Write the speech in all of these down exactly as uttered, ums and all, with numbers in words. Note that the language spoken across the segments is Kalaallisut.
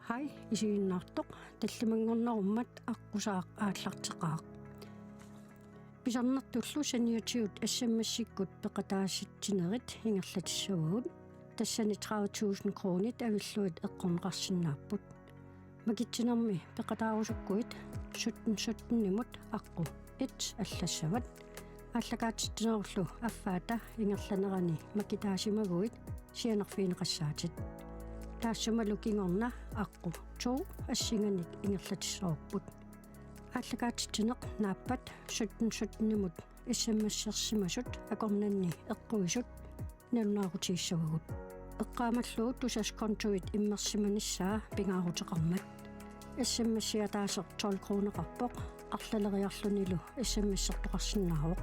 Hej, isiginnaartoq, tallimanngornerummat aqqusaaq aallarteqaaq. Pisarnertullu saniatigut S M S-ikkut peqataasitsinerit ingerlatissavagut. Tassani tredive tusind kronit avillugit eqqorneqarsinnaapput. Makitsinermi peqataarusukkuit sytten sytten-imut aqqu et allassavat. Aallakaatitsinerullu affaata ingerlanerani makitaasimaguit sianerfigineqassaatit. Taassumalu kingorna aqqu to assinganik ingerlatissavarput. Aallakaatitsineq naappat sytten sytten-imut S M S-ersimasut akornanni eqquisut nalunaarutigissavagut. Eqqaamallugu Tusass kontuit immersimanissaa pingaaruteqarmat. S M S-i ataaseq tolv kroneqarpoq, arlaleriarlunilu S M S-ertoqarsinnaavoq.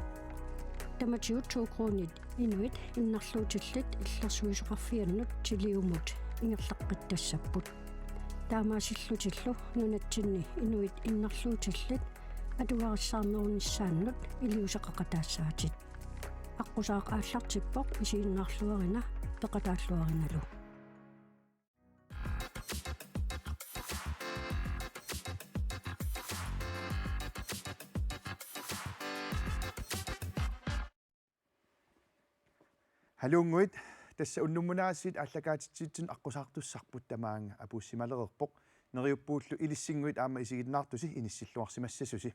Tamatigut to kronit inuit innarluutillit illersuisoqarfiannut tiliumut ingerlaqqittassapput. Taamaasillutillu nunatsinni inuit innarluutillit atugarissaarnerunissaannut iliuuseqaqataassaatit. Aqqusaaq aallartippoq isiginnaarluarina peqataalluarinalu. Haluunnguit, tassa unnummunaasiit aallakaatitsivitsinnut aqqusaartussarput, tamaanga apuussimalereerpoq. Neriuppuullu ilissinnguit aamma isiginnaartusi inissilluarsimassasusi.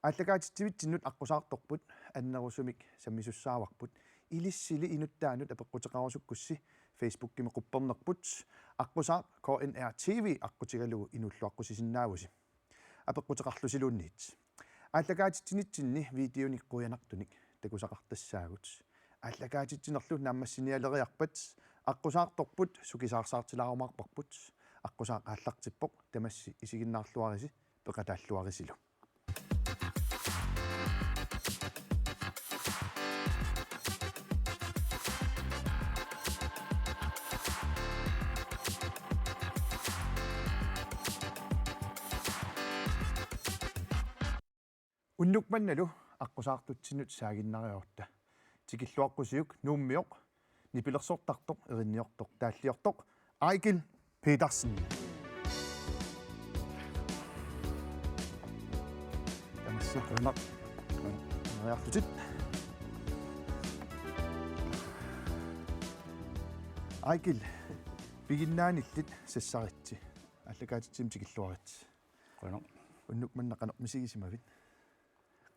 Aallakaatitsivitsinnut aqqusaartorput, annerusumik sammisussaavarput. Ilissili inuttaanut apeqquteqarusukkussi Facebookimi quppernerput aqqusaaq K N R T V aqqutigalugu inuulluaqqusisinnaavusi. Apeqquteqarlusiluunniit. Aallakaatitsinitsinni videonik quianartunik takusaqartassaagut. Aallakaatitsinerlu naammassinialeriarpat aqqusaartorput, sukisaarsaartilaarumaarparput, aqqusaaq aallartippoq, tamassi isiginnaarluarisi peqataalluarisilu. Unnuk mannalu aqqusaartutsinnut saaginnariarutta. Tikilluaqqusiuk Nuummioq, nipilersortartoq, erinniortoq, taalliortoq, Eigil Petersen. Tamassi. Qujanaq. Neriarlutit. Eigil, piginnaanillit sassaritsi. Aallakaatitsimut tikilluaritsi. Qujanaq. Unnuk manna qanoq misigisimavit?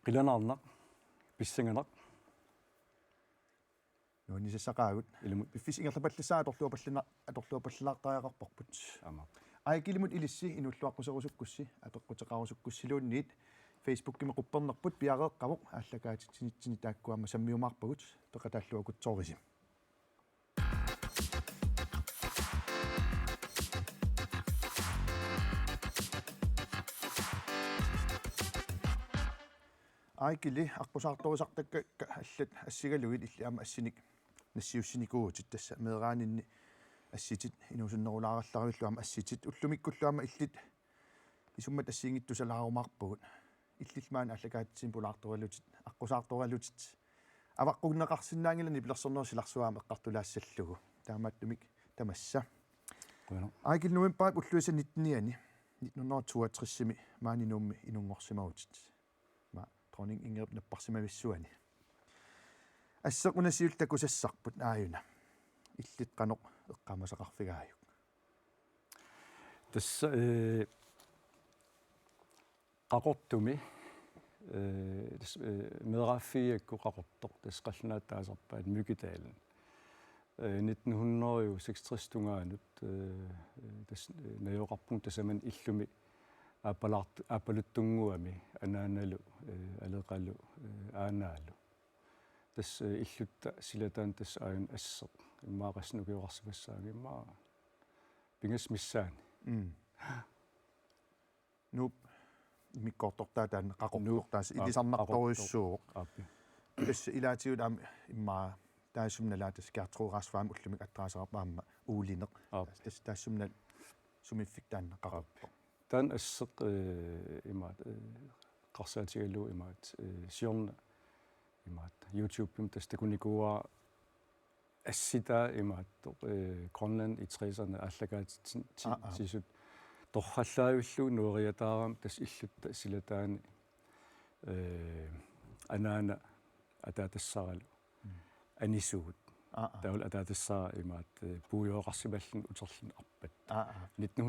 Qilanaarnaq, pissanganaq. Nuannisassaqaagut. Ilumut. Piffissap ingerlapallassaaq atorluarpallana-, atorluarpallaartariaqarparput. Aamma. Eigilimut ilissi inuulluaqquserusukkussi, apeqquteqarusukkussiluunniit, Facebookimi quppernerput piareeqqavoq, aallakaatitsinitsinni taakku aamma sammiumaarpagut, peqataalluaqquserisi. Eigili aqqusaartorisartakka allat assigalugit illit aamma assinik nassiussinikuuvutit, tassa meeraaninni assitit inuusunnerulaarallaruillu aamma assitit ullumikkullu aamma illit isummat assigiinngitsusalaarumaarpagut. Illillu maani aallakaatitsivimmut pulaartoralutit, aqqusaartoralutit. Avaqqunneqarsinnaanngilaq nipilersornerup silarsuaa aamma eqqartulaassallugu. Taamaattumik tamassa. Qujanaq. Eigil, novembarip ulluisa nittenianni nitten hundrede og toogtresimi maani Nuummi inunngorsimavutit. Aamma dronning Ingridip napparsimavissuani. Asseq una siulleq takusassarput aajuna. Illit qanoq eqqaamasaqarfigaajuk? Tassa, eh, Qaqortumi, eh, tassa, eh, meeraaffigigakku Qaqortoq, tassa qallunaatut taasarpaat Mykydalen. Eh, nitten hundrede og seksogtres tungaanut, eh, eh, tassa, eh, najugaqarpunga tasamani illumi aappalaart-, aappaluttunnguami anaanalu, eh, aleqalu, eh, aanaalu. Tassa, eh, illutta silataanni tassa aajuna Asseq. Immaqa qassinik ukioqarsimassaanga, immaqa pingasut missaanni. Mm. Nuup immikkoortortaa taanna Qaqortoq. Nuup, taas aap, ilisarnartorujussuuvoq. Qaqortoq. Aap. Tassa ilaatigut aamma immaqa taassuma nalaani tassa Gertrud Rasvaami ullumikkut attaasarpa aamma Uulineq. Aap. Tassa taassuma nal-, sumiiffik taanna Qaqortoq. Aap. Taanna Asseq, eh, imaat, eh, eqqarsaatigalugu imaat, eh, siorna imaat YouTubemi tassa takunikuuara Assitaa imaattoq, eh, Grønland i tresserne aallakaatitsisut torrallaavillugu nueriataarami tassa illutta silataani, eh, anaana ataatassaralu anisugut. Taavalu ataatassara imaattoq, eh, puigoqarsimalluni uterluni arpattaq. Nitten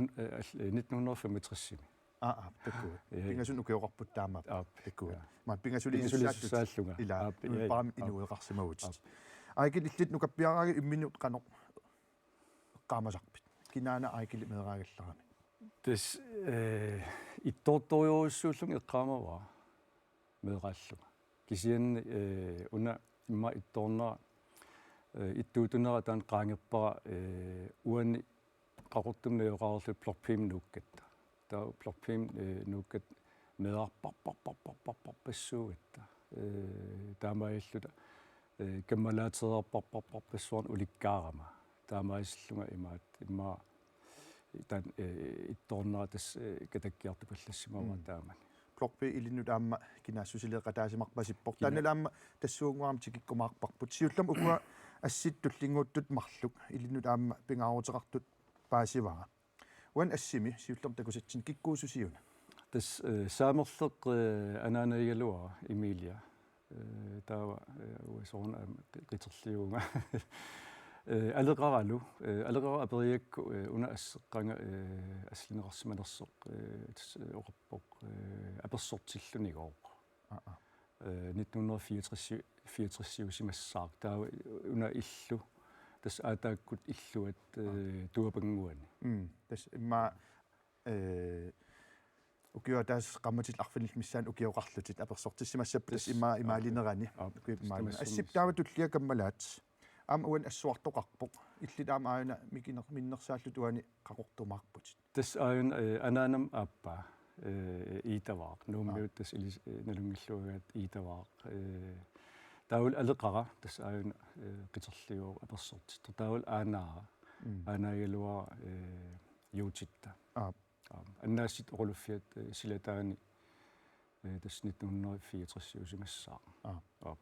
hundrede femogtresimi. Aa, takuat. Pingasunut ukioqarputit taamaappat. Takuat. Maani pingasuliisussaallunga. Ila, paami inueqarsimavutit. Eigil, illit nukappiaraangat imminut qanoq eqqaamasarpit? Kinaana Eigil meeraagallarami? Tassa, eh, ittoortorujussuullunga eqqaamavara meeraallunga. Kisianni, eh, una immaqa ittoornera, eh, ittuutunera taanna qaangerpara, eh, uani Qaqortumi najugaqarluni Block B-mi nuukkatta. Taava Block B-mi, eh, nuukkatta meerarparparparparparpassuugatta. Eh, taamaalilluta, eh, kammalaatereerparparparpassuarnik ulikkaarama. Taamaasillunga imaattoq, immaqa taanna, eh, ittoornera tassa, eh, katakkiartupallassimavara taamani. Block B ilinnut aamma kinaassusileeqataasimarpasippoq. Taannalu aamma tassuunnguamik tikikkumaarparput. Siullermik ukua assit tullinnguuttut marluk ilinnut aamma pingaaruteqartut paasivara. Uani assimi siullermik takusatsinni kikkuususi una? Tassa, eh, saamerleq, eh, anaanagigaluara Emilia. Eh, taava, eh, uanga soorunami qi-, qiterliuvunga. Eh, aleqaralu, eh, aleqara aperigakku, eh, una asseq qanga, eh, assilineqarsimanersoq, eh, tassa, eh, oqarpoq, eh, apersortillunigooq. Eh, nitten hundrede fireogtres, fireogtresiusimassaaq. Taava una illu, tassa aataakkut illuat, eh, Tuapannguani. Mm, tassa immaqa, eh, ukioq ataaseq qaammatit arfinillit missaanni ukioqarlutit apersortissimassapput tassa immaqa imaalinerani. Aap, aap, tassa tamassummik. Assip taava tullia kammalaat. Aamma uani assuartoqarpoq. Illit aamma aajuna mikiner-, minnersaallutit uani qaqortumaarputit. Tassa aajuna, eh, anaanama aappaa, eh, Iitavaaq. Nuummiut tassa ilis-, eh, nalunngilluagaat Iitavaaq. Eh, taavalu aleqara, tassa aajuna, eh, qiterliuvoq apersortittoq. Taavalu aanaara. Mm. Aanagigaluara, eh, Juutitta. Aap. Aap. Annaassittoq oqaluffiata, eh, silataani, eh, tassa nitten hundrede fireogtresiusimassaaq. Aap. Aap.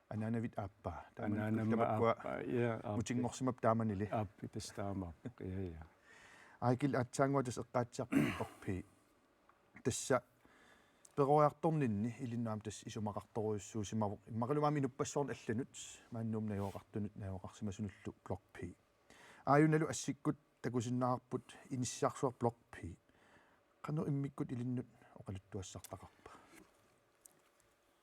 Anaanavit aappaa. Taamani anaanama aappaa, ja, aap. Mutinngorsimappat taamanili. Aap, tassa taamaappoq. Ja, ja. Eigil, aatsaannguaq tassa eqqaatsiarpit Block B. Tassa peroriartorninni ilinnut aamma tassa isumaqartorujussuusimavoq. Immaqaluunniit aamma inuppassuarnut allanut, maani Nuummut najugaqartunut, najugaqarsimasunullu Block B. Aajunalu assikkut takusinnaavarput inissiarsuaq Block B. Qanoq immikkut ilinnut oqaluttuassartaqarpa?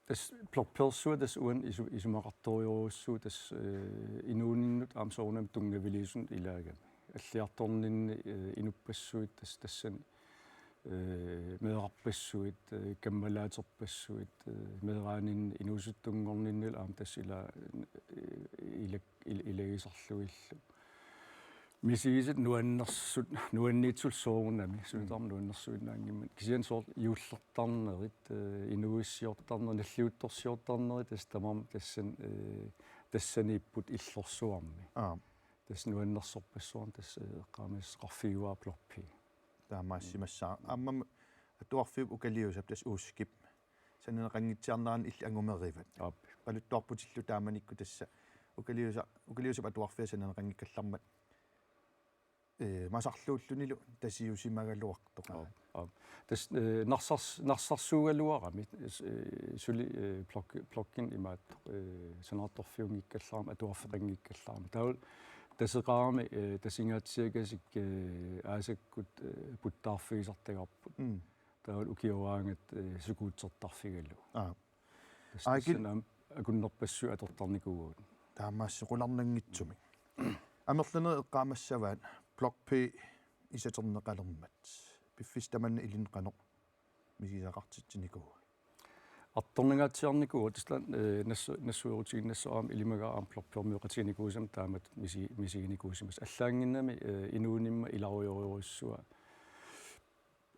Tassa Block B-rsuaq tassa uani isu-, isumaqartorujussuuvoq tassa, eh, inuuninnut aamma soorunami tunngaviliisunut ilaagami. Alliartorninni, eh, inuppassuit tassa tassani, eh, meerarpassuit, eh, kammalaaterpassuit, eh, meeraaninni inuusuttunngorninnilu aamma tassa ila-, eh, ilak-, il-, ilagisarlugillu. Misigisat nuannersut, nuanniitsullu soorunami, suli tamarmi nuannersuinnaanngimmat. Kisianni soorlu juullertarnerit, eh, inuuissiortarnerit, nalliuttorsiortarnerit, tassa tamarmik tassani, eh, tassaniipput illorsuarmi. Aap. Tassa nuannersorpassuarnik tassa, eh, eqqaamasassaqarfigaara Block B. Taamaassimassaaq. Aammami atuarfiup ukaliusap tassa Uuskip sananeqanngitsiarnerani illit angumerivat. Aap. Oqaluttuarputillu taamanikkut tassa ukaliusa-, ukaliusap atuarfia sananeqanngikkallarmat, eh, masarluullunilu tasiusimagaluartoq. Aap, aap. Tassa, eh, narsars-, narsarsuugaluarami, eh, suli, eh, Block-, Block B-mi imaattoq, eh, sanaartorfiunngikkallarami, atuarfeqanngikkallarami. Taavalu taseqarami, eh, tasingaatsiakasik, eh, aasakkut, eh, puttaarfigisartagarput. Mm. Taavalu ukioraangat, eh, skuutertarfigalugu. Aap. Tassa Eigil. Tassani aamma akunnerpassuit atortarnikuuagut. Taamaasseqalerunanngitsumik. Amerlanerit eqqaamassavaat Block B isaterneqalermat. Piffissaq tamanna ilinnut qanoq misigisaqartitsinikuua? Artornangaatsiarnikuuvoq, tassa, eh, nassu-, nassuerutigiinnassaaq aamma ilimagaara aamma Block B-rmioqatiginikuusama taamatut misi-, misiginikuusimasoq. Allaannginnami, eh, inuunimma ilarujorujussuaq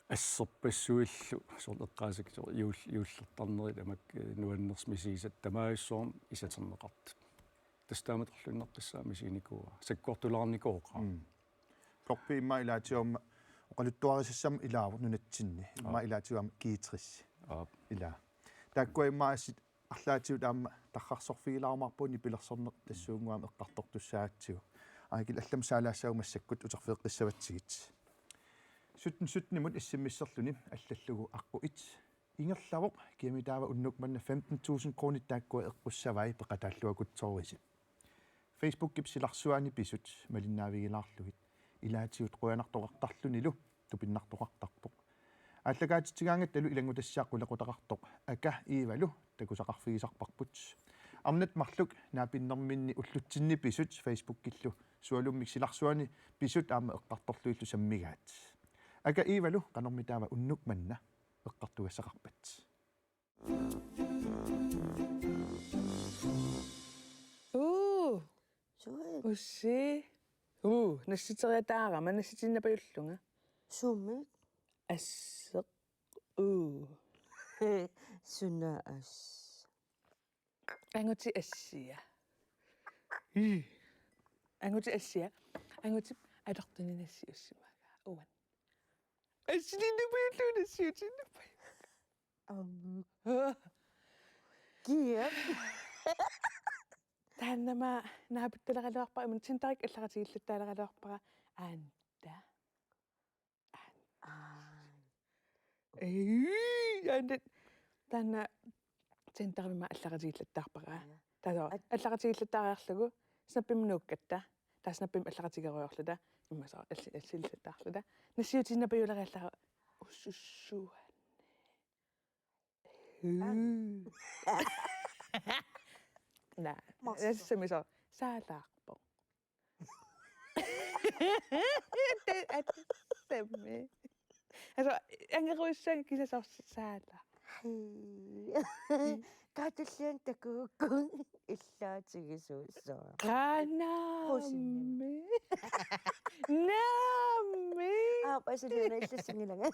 asserpassuillu soorlu eqqaasakka soorlu juul-, juullertarnerit tamakku, eh, nuannersut misigisat tamarsuarmik isaterneqartut. Tassa taamatorluinnaqqissaaq misiginikuuara. Sakkortulaarnikooqaaq. Mm. Block B immaqa ilaatigut aamma oqaluttuarisassammat ilaavoq nunatsinni. Immaqa Aap. Ilaatigut aamma G tres. Aap. Ila. Taakkua immaqa assit arlaatigut aamma tarrarsorfigilaarumaarpugut nipilersorneq tassuunnguamik eqqartortussaagatsigu. Aakilu allamik saalaassaagut massakkut uterfigeqqissavatsigit. Sytten syttenimut S M S-erluni allallugu aqqut et ingerlavoq, kiami taava unnuk manna femten tusind kronit taakkua eqqussavai peqataalluakutsoorisi. Facebookip silarsuani pisut malinnaavigilaarlugit ilaatigut qujanartoqartarlunilu tupinnartoqartarpoq. Aallakaatitsigaangattalu ilanngutassiaq qulequtaqartoq Aka Iivalu takusaqarfigisarparput. Arnat marluk naapinnerminni ullutsinni pisut Facebookillu sualummik silarsuani pisut aamma eqqartorlugillu sammigaat. Aka Iivalu qanormi taava unnuk manna eqqartugassaqarpat? Uu, Sui. Ussi. Uu, nassiteriataarama, nassitiinnapajullunga. Sumik? Asseq. Uu. Suna as. Angutit assia. Ii. Angutit assia. Angutip atortuni nassiussimagaa. Uan. Assiliinnapajullugu nassiutiinnapajullugu. Amu. Kiap. Taannama naapittaleraluarpara, imma Tinderik allaqatigillattaaleraluarpara. Aanta. Aa. Ei, aanta. Taanna Tinderimik allaqatigillattaarpara. Ja. Taava at- allaqatigillattaariarlugu, Snappimut nuukkatta. Taava Snappimut allaqatigerujoorluta. Immaqa soorlu alli-, allilattaarluta. Nassiutiinnapajuleriallara. Usussuani. Huu. Naa, Marsa. Nassami soorlu saalaarpoq. Te-, at-, temme. Altså, angerujussuaq kisianni soorlu saalaaq. Hii. Kaatulliani takugukkit illaatigisut soorlu. Qaa, naammi. Qusinni. Naammi. Aap, asiliuna illassangilanga.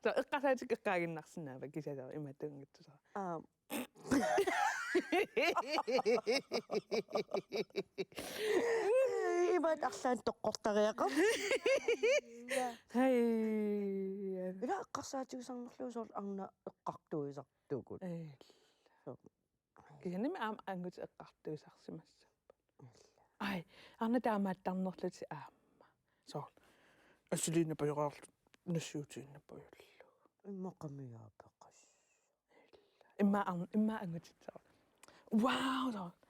Soorlu eqqarsaatikka eqqaaginnarsinnaava kisianni soorlu imaattuunngitsoq soorlu. Aap. Imaat arlaannik toqqortariaqarpoq. Hej. Ila eqqarsaatigisarnerlugu soorlu arnat eqqartuisartugut. Ei. Soorlu. Kisiannimi aamma angutit eqqartuisarsimassappat. Ai, arnat taamaattarnerlutik aamma. Soorlu. Assiliinnapajorarlugu nassiutiinnapajullugu. Immaqa qamiaapeqas. Immaqa arn-, immaqa angutit soorlu. Wow, soorlu.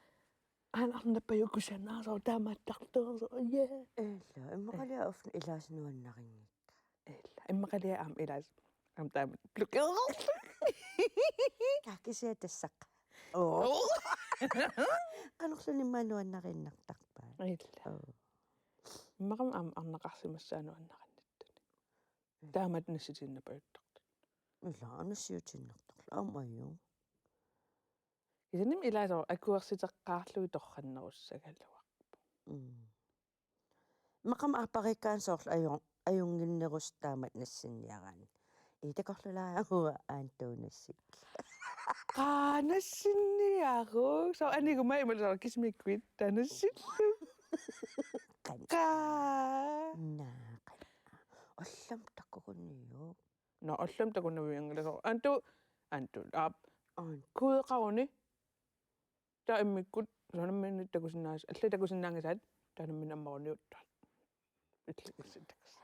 Aana arnappajuk kusanaq soorlu taamaattartoq soorlu. Yeah. Ila, immaqalia ufna ilaasa nuannarinngikkaat. Ila, immaqalia aamma ilaasa. Aamma taama blokererluk. Kaa kisianni tassaq. Oo. Qanorluunniit immaqa nuannariinnartarpaat. Ila. Oo. Immaqami aamma arnaqarsimassaaq nuannarinnittunik. Taamatut nassutiinnapajuttartut. Ila, nassiutiinnartarluni. Aamma ajuu. Kisiannimi ilaasa akuersiteqqaarlugit torrannerussagaluarpoq. Mm. Immaqami aappariikkaanni soorlu ajo-, ajunnginnerusut taamatut nassinniaraanni. Ii takorluulaaruit Aantuunassi. Qaa nassinniaruk. Soorlu aniguma imaluunniit soorlu kisimiikkuit taanna nassillugu. Qan. Qaa. Naa, qan. Allamik takugunniuk. Nå, allamik takunavianngilaq soorlu. Aantu, Aantu, aap. Aantu. Kuueqaruni. Taava immikkut, soorlu nammineq takusinnaas-, allat takusinnaanngisaat, taava nammineq ammaruniuttuat. Illit, illit takus-.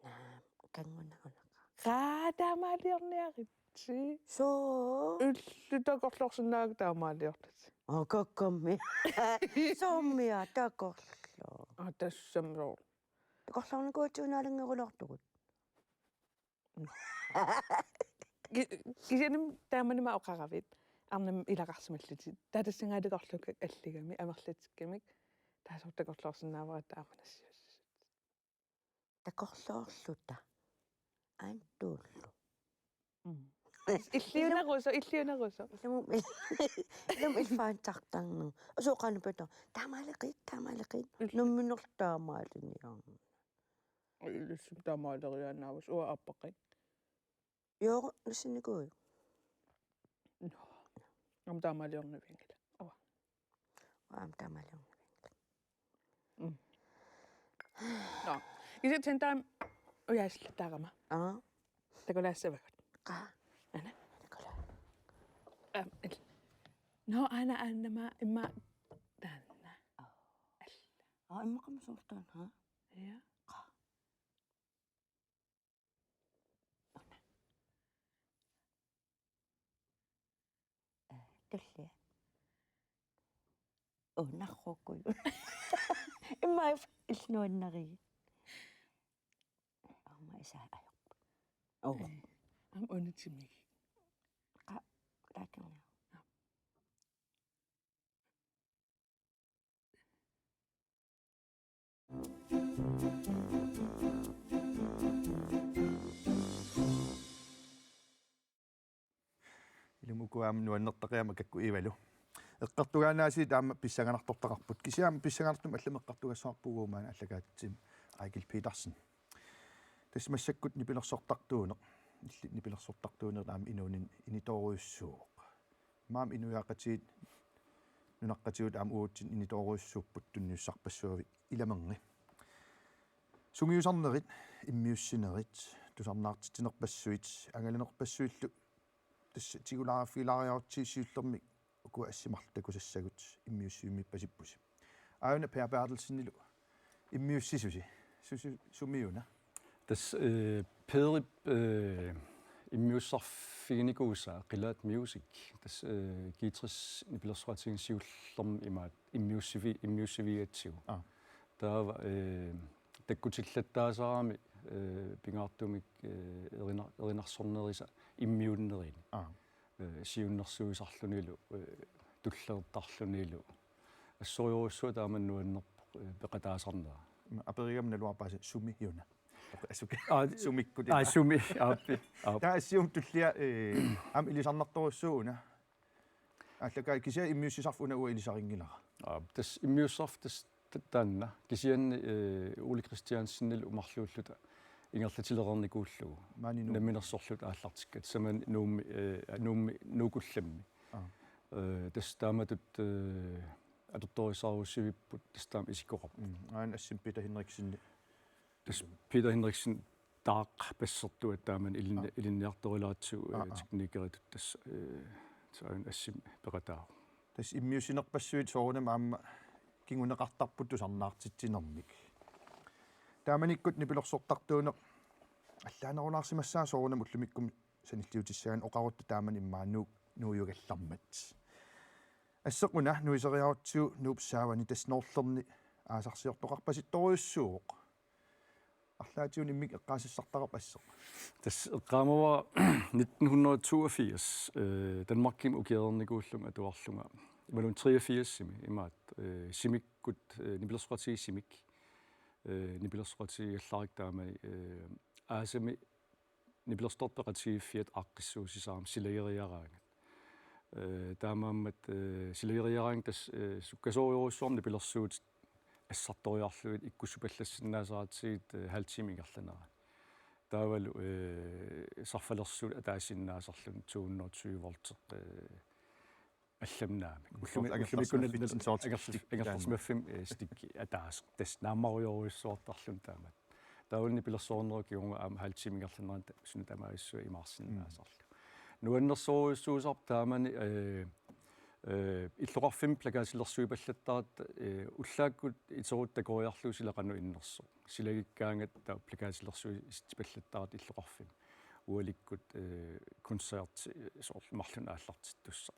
Naa, kanngunaq una. Qaa, taamaaliorniaritsi. Soo? Illit takorloorsinnaagakku taamaaliorlutit. Aa, kakkammi. Soommia takorloo-. Aa, tassami soorlu. Takorloornikuugatsigu naalanngerulaartugut. Ki-, kisiannimi taamanima oqaravit. Arnamik ilaqarsimallutit. Taava tassanngaannaq takorluukkakka alligamik, amerlatikkamik. Taava soorlu takorloorsinnaavara taama nassiussisut. Takorloorluta. Aantuullu. Mm. Illiunerusoq, illiunerusoq. Ilumut, ilumut ilfaantartarneq. Usoqanupito. Taamaaleqit, taamaaleqit. Illi-. Namminerlu taamaaliniarneq. Ilissum taamaaleriaannaavasi uanga aappaqaanga. Joo, nassinnikuuiuk? Nå. Aamma taamaaliornavianngilaq. Ava. Aamma taamaaliornavianngilaq. Mm. Nå. Kisianni Tinderimi ujaasillattaarama. Aa. Takulaassavagut. Qaa. Ana. Takulaa. Aam, il-, no, aana, aana, ma, imma, taanna. Alla. Aa, immaqa soorlu taanna, ha? Ja. Qa. Una. Aa, tullia. Una, rukui. Imma illit nuannarigit. Aamma isaa ajoq. Oo. Ee, aamma una timigik. Qa-, taakkerniaq. Ilumut ukua aamma nuannertaqiammik akakku Ivalu. Eqqartugaannaasiit aamma pissanganartortaqarput. Kisianni pissanganartumik allamik eqqartugassaqarpugut maani aallakaatitsinni Eigil Petersen. Tassa massakkut nipilersortartuuneq. Illit nipilersortartuunerit aamma inuuninni initoorujussuuvoq. Maani inuiaqatigiit nunaqqatigut aamma uatsinnut initoorujussuupput tunniussarpassuavik ilamerni. Sungiusarnerit, immiussinerit, tusarnaartitsinerpassuit, angalanerpassuillu tassa tigulaarfigilaariarutsigit siullermik ukua assit marluk takusassagut immiussivimmiippasippusi. Aajuna Per Berthelsenillu immiussisusi. Susu-, sumiuna? Tassa, øh, Perip, øh, immiussarfiginikuusaa Qilaat Music. Tassa, øh, G tres nipilersoqatigiinni siullermi imaattoq immiussivi-, immiussivigatsigu. Aa. Taava, øh, takkutillattaasarami, øh, pingaartumik, øh, erinar-, erinarsornerisa immiunnerini. Aa. Øh, siunnersuisarlunilu, øh, tulleriittarlunilu. Assorujussuaq taama nuannerpoq, øh, peqataasarnera. Aperigama naluara paasi sumiuna. Asuki. Aa, sumikkut. Aa, sumi, aappi, aap. Taava assigiummik tullia, øh, aamma ilisarnartorujussuuvoq una. Aallakaat kisianni immiussisarfik una uanga ilisarinngilara. Aap, tassa immiussisarfik tassa ta-, taanna. Kisianni, øh, Ole Kristiansenilu marluulluta ingerlatilereernikuullugu. Maani Nuummi. Namminersorluta aallartikkatta. Tassami Nuummi, øh, Nuummi Nuukullammi. Aa. Øh, tassa taamatut, øh, atortorisaarussivipput tassa taama isikkoqarpoq. Mm. Aana assimi Peter Henriksen. Tassa Peter Henriksen taava bassertuat taamani ilinni-, Aa. ilinniartorilaatsigu, Aa, øh, aa. Teknikeritut tassa, øh, tassa aana assimi peqataavoq. Tassa immiussinerpassuit soorunami aamma kinguneqartarput tusarnaartitsinermik. Taamanikkut nipilersortartuuneq allaanerulaarsimassaaq soorunami ullumikkumut sanilliutissagaanni oqarutta taamani immaqa Nuuk nuujugallarmat. Asseq una nuiseriarutsigu Nuup saavani tassa Noorlerni aasarsiortoqarpasittorujussuuvoq. Arlaatigut immikkut eqqaasassartaqarpa asseq? Tassa eqqaamavara nitten hundrede og toogfirs, øh, Danmarkimi ukioreernikuullunga atuarlunga. Imaluunniit treogfirsimi imaattoq, øh, Simikkut, øh, nipilersoqatigiit Simik. Øh, nipilersoqatigiigallarikka taamani, øh, aasami nipilersortartut peqatigiiffiat aaqqissuussisarami silageriaraangat. Øh, taamaammat, øh, silageriaraangat tassa, øh, sukkasoorujussuarmik nipilersuutit assartoriarlugit ikkussupallassinnaasaratsigu, øh, halv time ingerlanerani. Taavalu, øh, sarfalersuut ataasiinnaasarluni to hundrede og tyve volt, øh, allamik naamik. Ullumi-, ullumikkut angerlarsimaffitsinni soorlu angerlar-, angerlarsimaffimmi, øh, stikki ataaseq. Tassa naammarujorujussuartarluni taamatut. Taavani nipilersornerup kingorna aamma halv time ingerlanerani ta-, suna tamavissuaq imaarsinnaasarlugu. Mm. Nuannersorujussuusarpoq taamani, øh, øh, illoqarfimmi plakatilersuipallattaratta, øh, ullaakkut iterutta takoriarlugu sila qanoq innersoq. Silagikkaangat taava plakatilersuisitsipallattaratta illoqarfimmi. Ualikkut, øh, koncerti, øh, soorlu marlunnik aallartittussaq.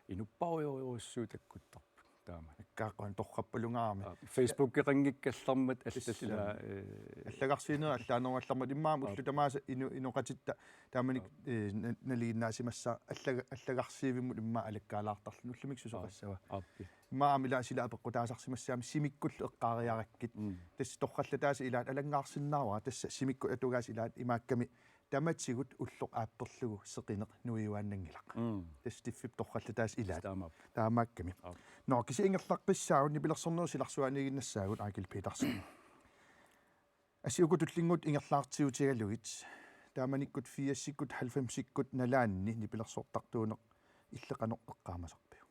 Inuppaarujoorujussuit takkuttarput taamani. Ikkaaqquan torrappalungaarami. Aa, Facebookeqanngikkallarmat allat. Tassa, ilaa, øh, allagarsiinerit allaanerugallarmat immaqa. Aa. Ullut tamaasa ino-, inoqatitta taamani, aa, øh, na-, nalinginnaasimassaaq allaga-, allagarsiivimmut immaqa alakkaalaartarluni ullumikkut susoqassava. Aa, aappi. Immaqa aamma ilaa sila apeqqutaasarsimassaammat Simikkullu eqqaariarakkit. Mm. Tassa torrallataasa ilaat alanngaarsinnaavara tassa Simikkut atugaasa ilaat imaakkami tamatigut ulloq aapperlugu seqineq nuiuaannanngilaq. Mm. Tassa Stiffip torrallataasa ilaat. Taamaappoq. Taamaakkami. Aap. Nå, kisianni ingerlaqqissaagut nipilersornerup silarsuaniiginnassaagut Eigil Petersen. Assi uku tullinnguut ingerlaartiutigalugit. Taamanikkut firsikkut halvfemsikkut nalaanni nipilersortartuuneq illit qanoq eqqaamasarpiuk?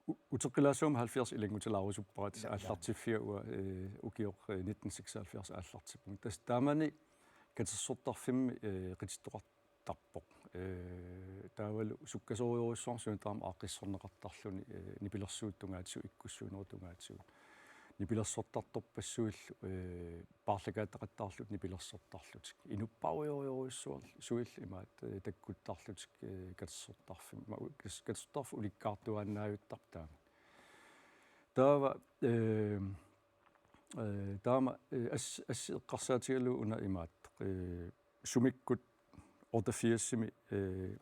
U-, uteqqilaassuarmik halvfjerds ilanngutilaarusuppara, tassa, ja, ja, aallartiffia uanga, øh, ukioq, øh, nitten seksoghalvfjerds aallartippunga. Tassa taamani katersortarfimmi, øh, qitittoqartarpoq. Eh, taavalu sukkasoorujussuarmik suna tamarmi aaqqissorneqartarluni, eh, nipilersuut tungaatigut, ikkussuunerit tungaatigut. Nipilersortartorpassuillu, eh, paarlakaateqattaarlutik nipilersortarlutik. Inuppaarujoorujussuarl-, suillu imaattoq, eh, takkuttarlutik, eh, katersortarfimmi. Ma-, u-, kas-, katersortarfik ulikkaartuaannaavittarpoq taama. Taava, eh, eh, taama, eh, as-, assit eqqarsaatigalugu una imaattoq, eh, sumikkut otteogfirsimi, eh,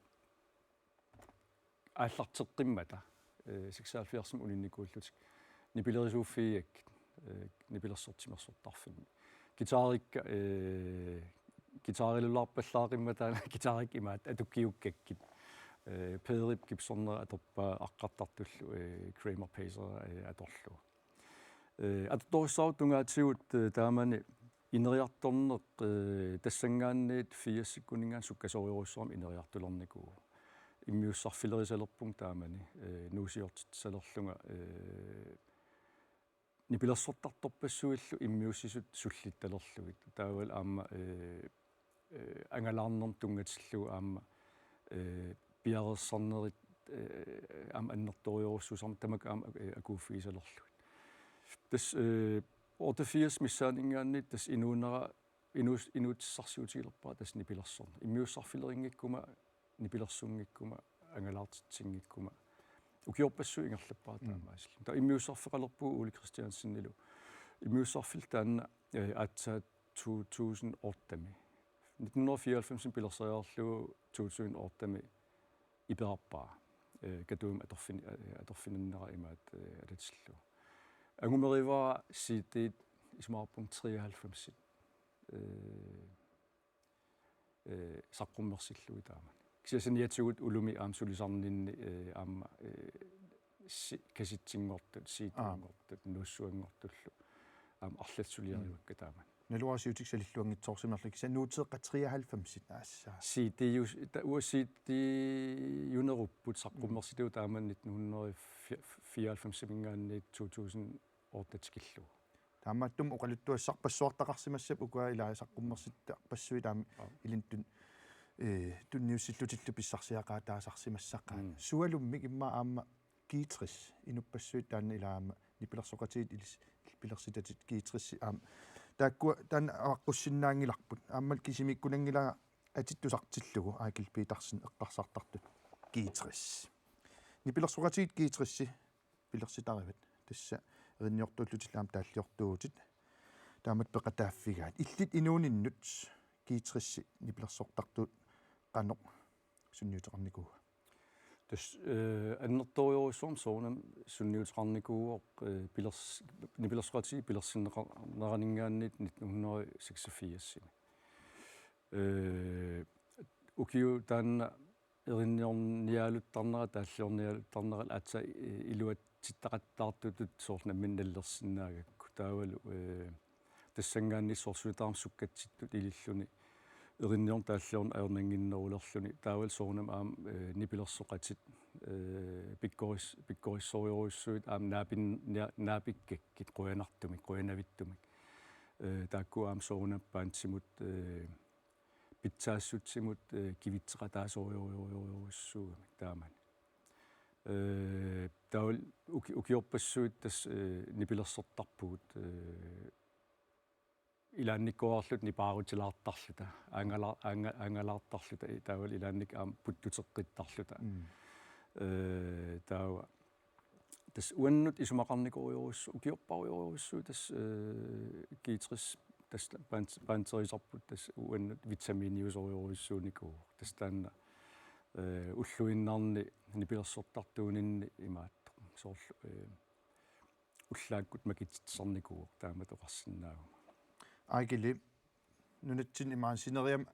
aallarteqqimmata, eh, seksoghalvfjerdsimi uninnikuullutik nipilerisuuffigigakkit, eh, nipilersortut timersortarfimmi. Guitarikka, eh, guitarilulaarpallaaqqimmata taanna guitarikka imaattoq atukkiukkakkit. Eh, Pederip Gibsonera atorpaa aqqartartullu, eh, Kramer Pacer, eh, atorlugu. Eh, atortorujussuartut tungaatigut, eh, taamani ineriartorneq, eh, tassanngaanniit firsikkuninngaanniit sukkasoorujussuarmik ineriartulernikuuvoq. Immiussarfilerisalerpunga taamani, eh, nuusiortitsisalerlunga, eh, nipilersortartorpassuillu immiussisut sullittalerlugit. Taavalu aamma, eh, eh, angalaarnermut tunngatillugu aamma, eh, piareersarnerit, eh, aamma annertoorujussuusarmata tamakku aamma, eh, akuuffigisalerlugit. Tassa, eh, otteogfirs missaaninngaanniit tassa inuunera, inuus-, inuutissarsiutigilerpara tassa nipilersorneq. Immiussarfilerinngikkuma, nipilersunngikkuma, angalaartitsingikkuma. Ukiorpassuit ingerlappara, mm, taamaasilluni. Taava immiussarfeqalerpugut Ole Christiansenilu. Immiussarfillu taanna, eh, aatsaat to tusind ottemi. Nitten hundrede og fireoghalvfemsimi pilerseriarlugu to tusind ottemi iperarpara. Eh, Katuumi atorfin-, eh, atorfininnera imaattoq, eh, atatillugu. Angumerivara C D isumaqarpunga treoghalvfemsit. Eh, eh, saqqummersillugit taamani. Kisianni saniatigut ulumi aamma sulisarninni, eh, aamma, eh, si-, kassitsinngortut, Aa. C D-nngortut, nuussuanngortullu. Aamma arlaat suliarivakka, mm, taamani. Naluara siutikka salilluanngitsoorsimanerlugu, kisianni Nuuteeqqat treoghalvfemsit aassaaq. C D-ju-, ta-, uanga C D-junerupput saqqummersitut, mm, taamani nitten hundrede fireoghalvfemsiminngaanniit to tusind otte tikillugu. Taamaattumik oqaluttuassarpassuartaqarsimassappat ukua ilaa saqqummersittarpassuit taama, aa, ilinnut, eh, tunniussillutillu pissarsiaqaataasarsimassaqaat. Mm. Sualummik immaqa aamma G tres inuppassuit taanna ilaa aamma nipilersoqatigiit ilis-, pilersitatit G tres aamma. Taakkua taanna avaqqussinnaanngilarput. Aamma kisimiikkunanngilara atittusartillugu Eigil Petersen eqqarsartartut G tres. Nipilersoqatigiit G tres pilersitarivat. Tassa erinniortuullutillu aamma taalliortuuvutit. Taamatut peqataaffigaat. Illit inuuninnut G tres nipilersortartuut qanoq sunniuteqarnikuua? Tassa, eh, annertoorujussuarmik soorunami sunniuteqarnikuuvoq, eh, pilers-, nipilersoqatigiit pilersinneqarneraninngaanniit nitten hundrede seksogfirsimi. Eh, ukiut taanna erinniorniaaluttarnerat, taalliorniaaluttarnerat aatsaat, eh, iluatsittaqattaartutut soorlu nammineq nalilersinnaagakku. Taavalu, eh, tassanngaanniit soorlu suna tamarmi sukkatsittut ililluni erinniorneq taalliorneq ajornannginnerulerluni. Taavalu soorunami aamma, eh, nipilersoqatit, eh, pikkoris-, pikkorissorujussuit aamma naapin-, nia-, naapikkakkit qujanartumik, qujanavittumik. Eh, taakku aamma soorunami bandimut, eh, pitsaassutsimut, eh, kivitseqataasorujorujorujussuugamik taamani. Eh, taavalu uki-, ukiorpassuit tassa, eh, nipilersortarpugut, eh, ilaannikkoorluta nipaarutilaartarluta, aangala-, aanga-, aangalaartarluta, eh, taavalu ilaannikkut aamma puttuteqqittarluta. Mm. Eh, taava tassa uannut isumaqarnikorujorujussu-, ukiorparujorujussuit tassa, eh, G tres tassa band-, banderisarput tassa uannut vitaminiusorujorujussuunikuuvoq. Tassa taanna, eh, ulluinnarni nipilersortartuuninni imaattoq. Soorlu, eh, ullaakkut makitsitsisarnikuuvoq taamatut oqarsinnaaguma. Eigili, nunatsinni imaluunniit sineriammi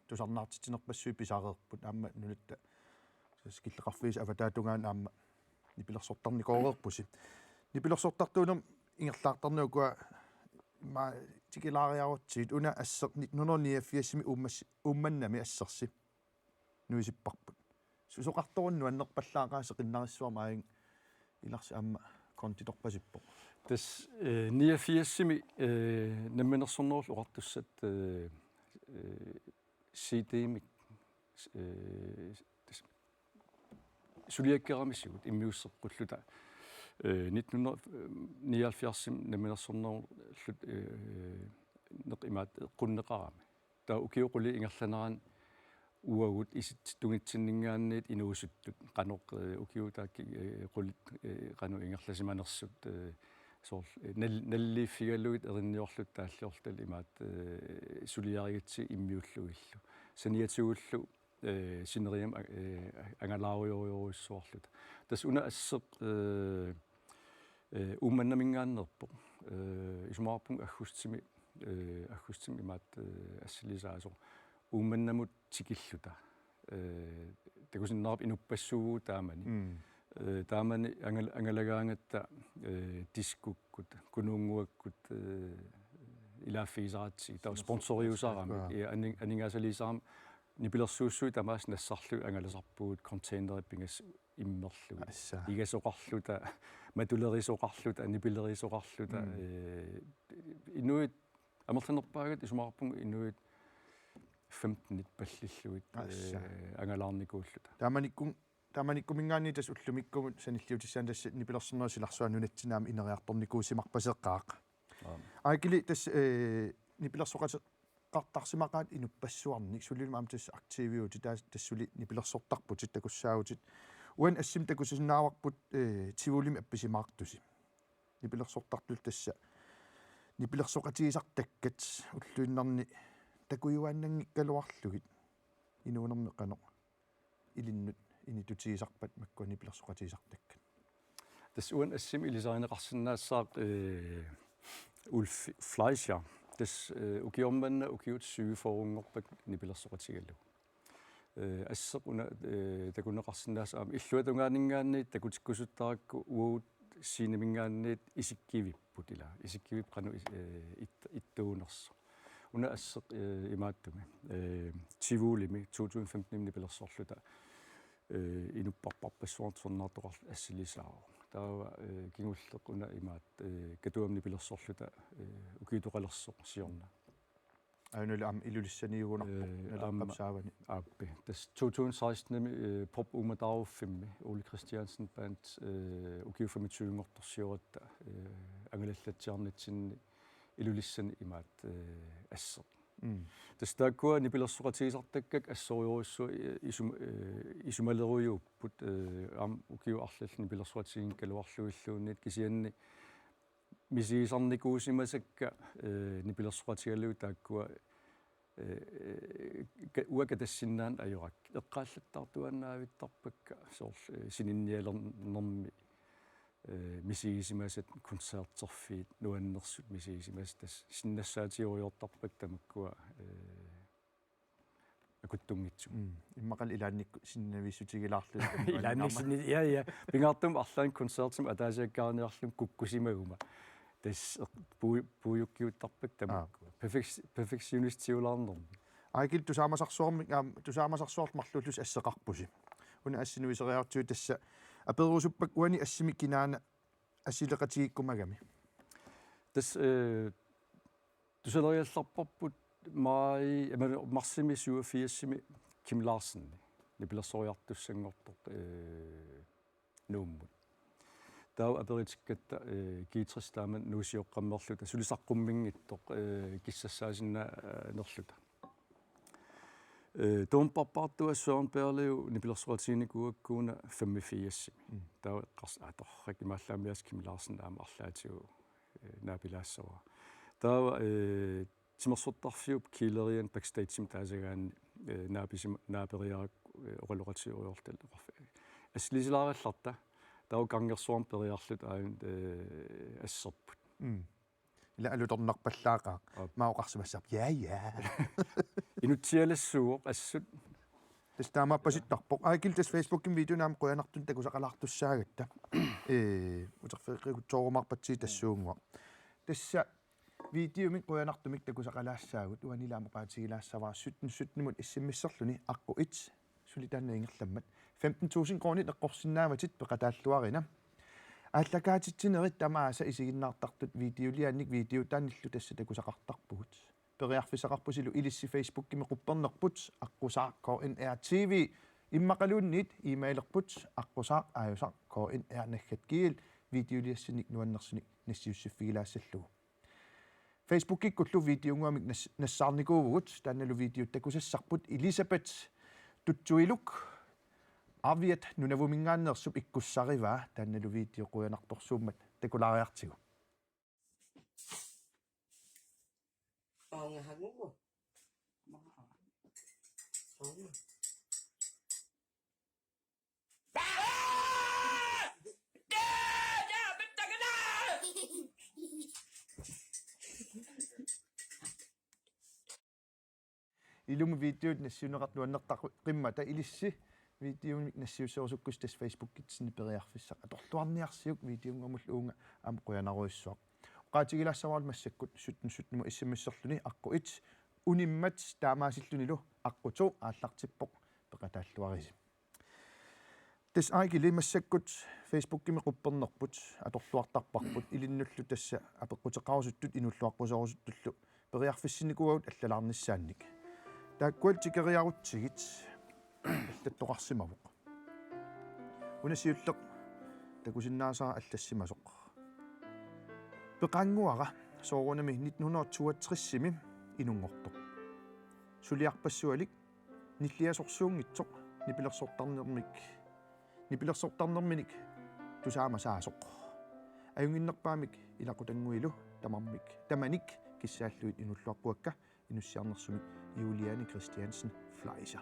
tusarnaartitsinerpassuit pisareerput, aamma nunatta killeqarfiisa avataatungaanut aamma nipilersortarnikooreerpusi. Nipilersortartuunermut ingerlaartarneq ukua immaqa tikilaariarutsigit, una asseq nitten hundrede niogfirsimi Uummas-, Uummannami assersi nuisipparput. Susoqartorunik nuannerpallaaqaaq seqinnarissuarmik, aajuna ilarsi aamma konditorpasippoq. Tassa, eh, niogfirsimi, eh, Namminersornerullutik Oqartussat, eh, eh, C D-mik s-, eh, s-, suliakkeeramisigut immiusseqqulluta, eh, nitten hundrede nioghalvfjerds namminersornerulluta, eh, neq-, imaattoq eqqunneqarami. Taava ukiut qulit ingerlaneranni uagut isitsit tungitsinninngaanniit inuusuttut qanoq, eh, ukiut taakku, eh, qulit, eh, qanoq ingerlasimanersut, eh, soorlu, eh, nal-, nalliiffigalugit erinniorluta taalliorluta imaattoq, eh, suliarigatsigit immiullugillu. Saniatigullu, eh, sineriammi, eh, angalaarujoorujussuarluta. Tassa una asseq, eh, eh, Uummannaminngaanneerpoq. Eh, isumaqarpunga aggustimi, eh, aggustimi imaattoq, eh, assilisaasoq. Uummannamut tikilluta. Eh, takusinnaavarput inuppassuuvugut taamani. Mm. Eh, taamani angal-, angalagaangatta, eh, diskokkut, kunuunnguakkut, eh, ilaaffigisaratsigit. Taava sponsoriusaramik. Sinersortarsiakkaa. Ja, aning-, aningaasaliisarami nipilersuussuit tamaasa nassarlugit angalasarpugut containerit pingasut immerlugit. Assa. Igasoqarluta, matulerisoqarluta, nipilerisoqarluta, Mm. eh, inuit amerlanerpaagatta isumaqarpunga inuit femtenit pallillugit, Assa. eh, angalaarnikuulluta. Taamanikkun-, taamanikkuminngaanniit tassa ullumikkumut sanilliutissaani tassa nipilersornerup silarsuaa nunatsinni aamma ineriartornikuusimarpaseqaaq. Aap. Aakkili tassa, eh, nipilersoqateqartarsimaqaat inuppassuarnik, sulilu aamma tassa aktiviutit, taas-, tassa suli nipilersortarputit, takussaavutit. Uani assimi takusinnaavarput, eh, Tivolimi appisimaartusi. Nipilersortartut tassa nipilersoqatigisartakkat ulluinnarni takujuaannanngikkaluarlugit inuunermi qanoq ilinnut initutigisarpat makkua nipilersoqatigisartakkat. Tassa uani assimi ilisarineqarsinnaassaaq, eh, Ulf Fleischer. Tassa, eh, ukioq manna ukiut syvogfyrrenngorpakka nipilersoqatigalugu. Eh, asseq una, eh, takuneqarsinnaassaaq aamma illuatungaaninngaanniit takutikkusuttarakku uagut sceneminngaanniit isikkivipput ilaa. Isikkivipput qanoq is-, eh, it-, ittuunersoq. Una asseq, eh, imaattumik. Eh, Tivolimi to tusind femtenimi nipilersorluta, eh, inupparparpassuarnik tusarnaartoqarluta assilisaavoq. Taava, eh, kingulleq una imaattoq, eh, Katuami nipilersorluta, eh, ukiutoqalersoq siorna. Aajuna aamma Ilulissaniugunarpoq, eh, Nalerqap aamma saavani. Aappi. Tassa to tusind sekstenimi, eh, Pop Uummataaruffimmi, Ole Kristiansen Band, eh, ukiut femogtyvenngortorsioratta, eh, angalallatsiarnitsinni Ilulissani imaattoq, eh, asseq. Mm. Tassa taakkua nipilersoqatigisartakkakka assorujussuaq, eh, isum-, eh, isumalerujuupput, eh, aamma ukiut arlallit nipilersoqatiginngikkaluarlugilluunniit kisianni misigisarnikuusimasakka, eh, nipilersoqatigalugit taakkua, eh, ka-, uanga katassinnaanani ajorakkit. Eqqaallattaartuaannavittarpakka soorlu, eh, sininnialernermi, eh, misigisimasat, koncerterfiit, nuannersut misigisimasat tassa sinnassaatigerujoortarpakka tamakkua, eh, akuttunngitsut. Mm. Immaqalu ilaannikkut sinnaviissutigilaarluta. Ilaannikkut sinni-, ja, ja. Pingaartumik arlaannik koncertimut ataasiakkaarniarlunga kukkusimaguma. Tassa eq-, puu-, puiukkiuttarpakka tamakku. Aap. Perfek-, perfektionistivulaarnermi. Aakkili tusaamasarsuarmik, aamma, tusaamasarsuarlu marluullusi asseqarpusi. Una assinnik nuiseriartigu tassa aperusuppakka uani assimi kinaana assileqatigiikkumagami. Tassa, eh, tusaleriallarparput maj-, eh, marsimi syvogfirsimi Kim Larsen, nipilersoriartussanngortoq, eh, Nuummut. Taava aperitikkatta, eh, G tres taama Nuusioqqammerluta, suli saqqummiinngitsoq, eh, kissassaasinnaanngorluta. Eh, Tuumparpartua Søren Berleu nipilersoqatiginikuugakku una femogfirsimi. Mm. Taava eqqars-, aa, torrak imaallaammiaas Kim Larsen aamma arlaatigut, eh, naapilaassavara. Taava, eh, timersortarfiup kælderiani backstagemi taasagaanni, eh, naapisima-, naaperiarakku, eh, oqaloqatigerujoorluta oqarf-, assilisilaarallarta. Taava gangersuarmi periarluta aajuna, eh, asserput. Mm. Ila alutornarpallaaqaaq. Aap. Maa oqarsimassarput. Ja, ja. Inutsialassuuvoq assut. Tassa taamaappasittarpoq. Aakkili tassa Facebookimi videonik aamma qujanartumik takusaqalaartussaagatta. Ee, uterfigeqqikkussoorumaarpatsigit tassuunnguaq. Tassa videomik qujanartumik takusaqalaassaagut. Uanili aamma oqaatigilaassavara sytten sytten-imut S M S-erluni aqqut et. Suli taanna ingerlammat. Femten tusind koruunit eqqorsinnaavatit, peqataalluarina. Aallakaatitsinerit tamaasa isiginnaartartut videoliaannik videotaanillu tassa takusaqartarpugut. Periarfissaqarpusilu ilissi Facebookimi quppernerput aqqusaaq K N R T V, immaqaluunniit e-mailerput aqqusaaq aajusaq K N R naggat G L. Videoliassinnik nuannersunik nassiussiffigilaassallugu. Facebookikkullu videounnguamik nas-, nassaarnikuuvugut, taannalu videot takusassarput Elisabeth Tutsuiluk Aviat Nunavuminngaanneersup ikkussarivaa, taannalu video qujanartorsuummat takulaariartigu. Aunga hangugu. Aunga. Ilumut videot nassiunneqartut nuannertaqqimmata ilissi videomik nassiusserusukkussi tassa Facebookitsinni periarfissaq atorluarniarsiuk videounnguamullu uunga aamma qujanarujussuaq. Oqaatigilaassavara massakkut sytten sytten-imut S M S-erluni aqqut et unimmat taamaasillunilu aqqut to aallartippoq peqataalluarisi. Tassa Eigili massakkut Facebookimi quppernerput atorluartarparput ilinnullu tassa apeqquteqarusuttut inuulluaqquserusuttullu periarfissinnikuuagut allalaarnissaannik. Taakkualu tikeriarutsigit allattoqarsimavoq. Una siulleq takusinnaasara allassimasoq. Peqannguara soorunami nitten hundrede toogtresimi inunngortoq. Suliarpassualik nilliasorsuunngitsoq nipilersortarnermik, nipilersortarnerminik tusaamasaasoq. Ajunnginnerpaamik ilaqutannguilu tamarmik, tamanik kissaallugit inuulluaqquakka inussiarnersumik Juliane Christiansen Fleischer.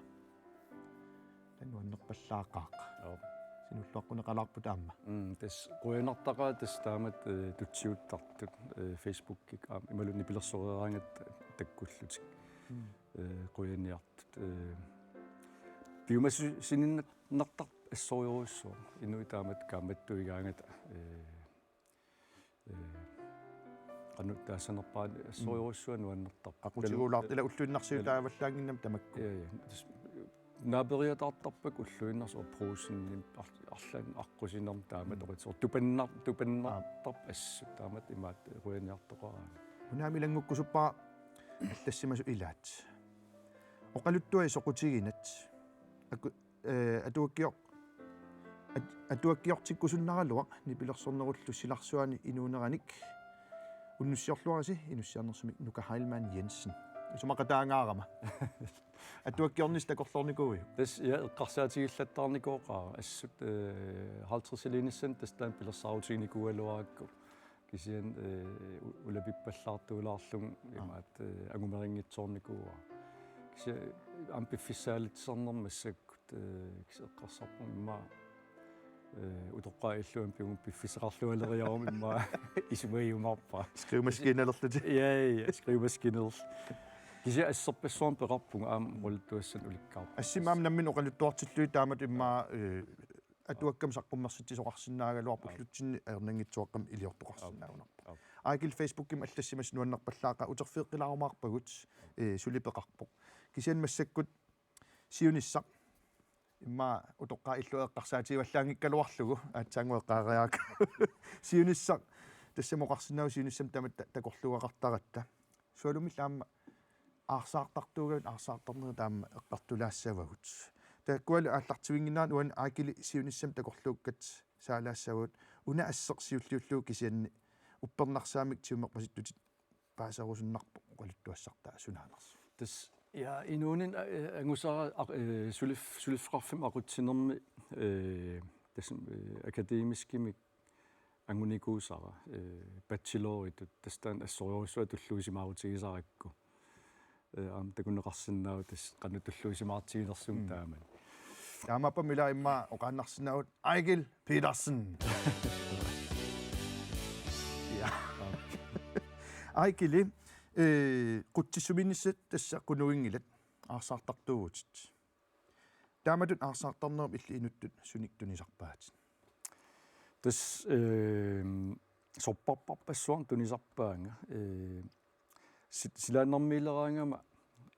Taanna nuannerpallaaqaaq. Joo. Sinuulluaqquneqalaarpoq aamma. Mm, tassa qujanartaqaaq tassa taamatut, eh, tutsiuttartut, eh, Facebookik aamma imaluunniit nipilersoreeraangatta takkullutik. Mm. Eh, qujaniartut, eh, piumassusiinnartarpoq assorujussuaq. Inuit taamatut kaammattuigaangata, eh, eh, qanoq taassanerpaat assorujussuaq nuannertarpoq. Aqutigulaartut ila ulluinnarsiutaavallaannginnami tamakku. Ja, ja. Tassa naaperiataartarpakka ulluinnarsiut Brugsenimi ar-, arlaannik aqqusinermi taamatut oqitsoq. Tupannar-, tupannartarput assut taamatut imaattoq qujaniartoqaraangat. Unaami ilanngukkusuppara allassimasut ilaat. Oqaluttuai soqutiginat. Aku-, eh, atuakkior-, at-, atuakkiortikkusunnaraluaq nipilersornerullu silarsuani inuuneranik. Unnussiorluarisi inussiarnersumik Nuka Heilmann Jensen. Isumaqataangaarama. Atuakkiornissaq takorloornikuuiuk? Tassa, ja, eqqarsaatigillattaarnikooqaara. Assut, eh, halvtredsiliinissamut tassa taanna pilersaarutiginikuugaluarakku. Kisianni, eh, u-, ulapippallaartuulaarlugu. Aa. Imaat, eh, angumerinngitsoornikuuara. Kisianni aamma piffissaalitsinermi massakkut, eh, kisianni eqqarsarpunga immaqa, eh, utoqqaat illuanni piumagu piffissaqarlualeriaruma immaqa isumagiumaarpara. Skrivemaskiinalerlutik. Ja, ja, skrivemaskiinalerlutik. Kisianni asserpassuarnik peqarpunga aamma oqaluttuassanik ulikkaarpara. Assimi aamma nammineq oqaluttuartillugit taamatut immaqa, eh, atuakkami saqqummersitsisoqarsinnaagaluarpoq, aa, ullutsinni ajornanngitsuaqqamik iliortoqarsinnaagunarpoq. Aa. Eigil, Facebookimi allassimasut nuannerpallaaqaaq, uterfigeqqilaarumaarpagut, eh, suli peqarpoq. Kisianni massakkut siunissaq. Immaqa utoqqaat illuat eqqarsaatigivallaanngikkaluarlugu, aatsaannguaq eqqaariarakku. Siunissaq. Tassami oqarsinnaavugut siunissami tamatta takorluugaqartaratta. Sualummillu aamma aarsaartartuugavit, aarsaartarnerit aamma eqqartulaassavagut. Taakkualu aallartivinnginnerat uani Eigili siunissami takorluukkat saalaassavagut. Una asseq siulliullugu kisianni uppernarsaammik tigummiorpasittutit paaserusunnarpoq oqaluttuassartaa sunaanersoq. Tassa, ja, inuuninni, eh, angusara, aq-, eh, sulif-, suliffeqarfimmik aqutsinermi, eh, tassami, eh, akademiskimik angunikuusara, eh, bacheloritut, tassa taanna assorujussuaq tulluusimaarutigisarakku. Eh, aamma takuneqarsinnaavoq tassa qanoq tulluusimaartiginersumik. Mm. Taamani. Taamaappa ila immaqa oqaannarsinnaavoq Eigil Petersen. Ja. Eigili, eh, Qutsissumiinnissat tassa qunuginngilat, aarsaartartuuvutit. Taamatut aarsaartarnerup illit inuttut sunik tunisarpaatit? Tassa, eh, sorpassuarnik tunisarpaanga, eh, si-, silaannarmiileraangama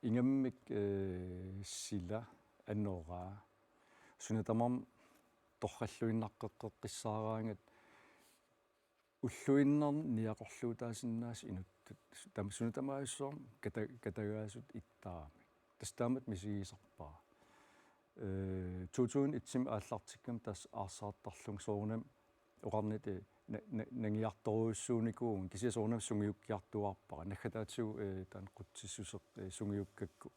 ingammik, eh, sila anoraa. Suna tamarmi torralluinnaqqeqqissaaraangat ulluinnarni niaqorluutaasinnaasut inut-, Tam-, suna tamarmi kata-, katagaasut ittaramik. Tassa taamatut misigisarpara. Eh, to tusind et-imi aallartikkama tassa aarsaartarlunga soorunami oqarnittut, eh, na-, na-, nangiartorujussuunikuuvunga, kisianni soorunami sungiukkiartuaarpara. Naggataatigut, eh, taanna qutsissuseq, eh, sungiukkakku.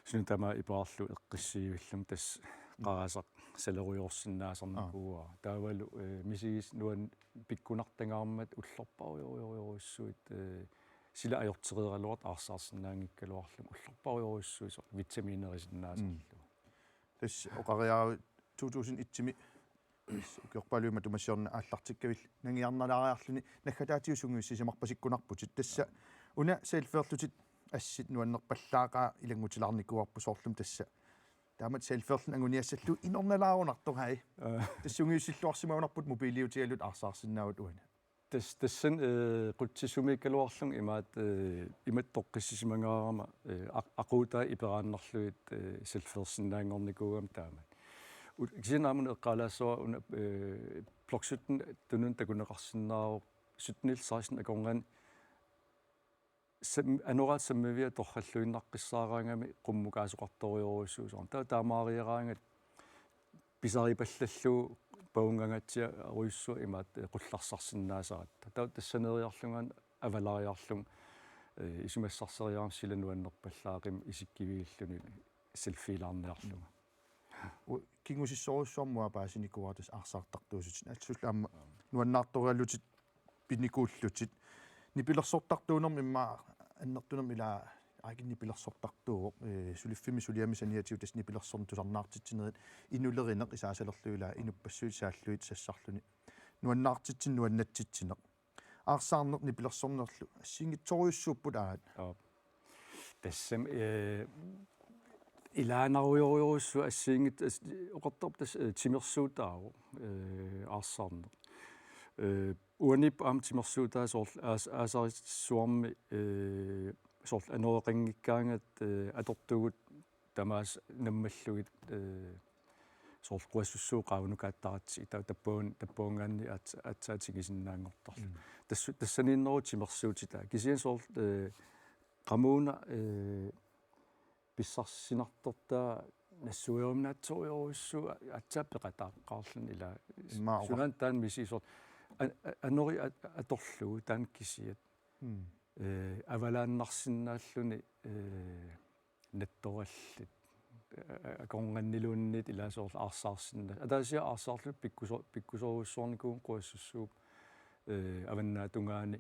Suna tamarmi iperarlugu eqqissiivillunga tassa qarasaq salerujoorsinnaasarnikuuara. Aa. Taavalu, eh, misigisat nuann-, pikkunartangaarmata ullorparujorujorujussuit, eh, sila ajortereeraluartut aarsaarsinnaanngikkaluarlugit ullorparujorujussuit soorlu vitaminerisinnaasallugu. Mm. Tassa oqariaruit to tusind et-imi ukiorpaaluit matuma siorna aallartikkavit nangiarnalaariarluni naggataatigut sungiussissimarpassikkunarputit. Tassa una selfierlutit assit nuannerpallaaqaaq ilanngutilaarnikuuarput soorlumi tassa. Taamatut selfierluni anguniassallugu inornalaarunartoq, haj. Aa. Tassa sungiussilluarsimagunarputit mobiiliutigalutit aarsaarsinnaavutit uani. Tas-, tassani, eh, qutsissumiikkaluarlunga imaattoq, eh, imatut toqqissisimagaarama, eh, aq-, aquutai iperaannarlugit, eh, selfiersinnaanngornikuugama taamani. U-, kisianni aamma una eqqaalaassavara una, eh, Blok sytten tununnik takuneqarsinnaavoq sytten-ip seksten akornanni sam-, anoraatit sammiviat torralluinnaqqissaaraangamik qummukaasoqartorujorujussuusoq. Taava taamaariaraangat pisaripallallugu pavunngangaatsiarujussuaq imaattoq qullarsarsinnaasaratta. Taava tassaneeriarlunga avalariarlunga, eh, isumassarseriarama sila nuannerpallaaqimmat isikkiviilluni selfiilaarniarlunga. U-, kingusissorujussuarmik uanga paasinikuuara tassa aarsaartartuusutit. Assullu aamma nuannaartorialutit pinikuullutit. Nipilersortartuunermi immaqa annertunermi ila aajukua nipilersortartuuvoq. Eh, suliffimmi suliami saniatigut tassa nipilersorneq tusarnaartitsinerit inulerineq isaasalerlugu ila inuppassuit saallugit sassarluni. Nuannaartitsineq nuannatsitsineq. Aarsaarneq nipilersornerlu assigiinngitsorujussuupput aat. Aap. Tassami, eh, ilaanarujorujussuaq assigiinngit-, as-, oqartarpoq tassa, eh, timersuutaavoq, eh, aarsaarneq. Eh, uaniippoq aamma timersuutaavoq soorlu aas-, aasarissuarmi, eh, soorlu anoreqanngikkaangat, eh, atortugut tamaasa nammallugit, eh, soorlu quassussuu qaavanukaattarput, taava tappavun-, tappavungaanniit aats-, aatsaat tingisinnaanngortarluni. Mm. Tassu-, tassaniinneruvoq timersuutitaa. Kisianni soorlu, eh, qamuuna, eh, pissarsinartortaa nassuiaruminaatsorujussuuvoq aatsaat peqataaqqaarluni ila. Immaqa. Sunaana taanna misigisarpara. An-, a-, anori at-, atorlugu taanna kisiat. Mm. Eh, avalaannarsinnaalluni, eh, nattorallit, eh, akornanniluunniit ila soorlu aarsaarsinnaa-. Ataasiarluni aarsaarluta pikkuso-, pikkusoorujussuarnikuuvunga quassussuu, eh, avannaatungaani.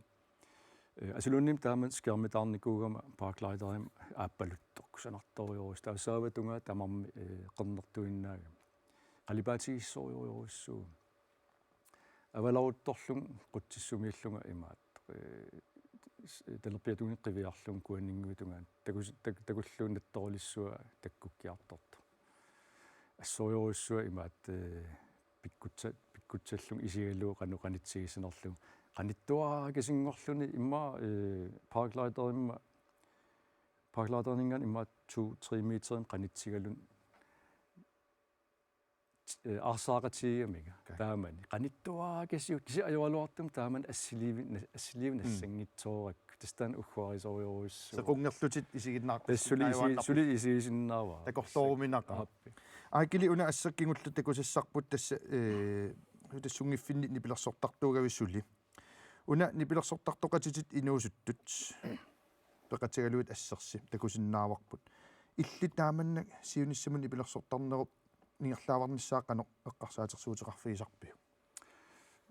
Eh, asuluunniimmi taama skærmitaarnikuugama paragliderinik aappaluttoq kusanartorujussuuvoq. Taava saavatungaa tamarmik, eh, qernertuinnaagami. Qalipaatigissorujussuuvoq. Avalaruttorlunga qutsissumiillunga imaattoq, eh, s-, talerpiatungaani qiviarlunga kuaninnguit tungaanut. Takus-, tak-, takullugu nattoralissua takkukkiartortoq. Assorujussuaq imaattoq, eh, pikkutsa-, pikkutsallunga isigalugu qanoq qanitsigissanerlugu. Qanittuaraangasinngorluni immaqa, eh, paragliderimmik, paragliderinngaanniit immaqa to, tre meterimik qanitsigaluni eh, aarsaaqatigigaminga. Okay. Taamani. Qanittuaraangasiuk kisianni ajoraluartumik taamani assiliivi-, na-, assiliivinnassanngitsoorakku. Mm. Tassa taanna ugguarisorujussuuvoq. Sequnngorlutit isiginnaartut. Tassa suli isi-, suli isigisinnaavara. Takorlooruminaqaaq. Aappi. Aakili una asseq kingulleq takusassarput tassa, eh, tassa sunngiffinni nipilersortartuugavit suli. Una nipilersortartoqatitit inuusuttut peqatigalugit assersi takusinnaavarput. Illit taamannak siunissamut nipilersortarnerup ingerlaavarnissaa qanoq eqqarsaatersuuteqarfigisarpiuk?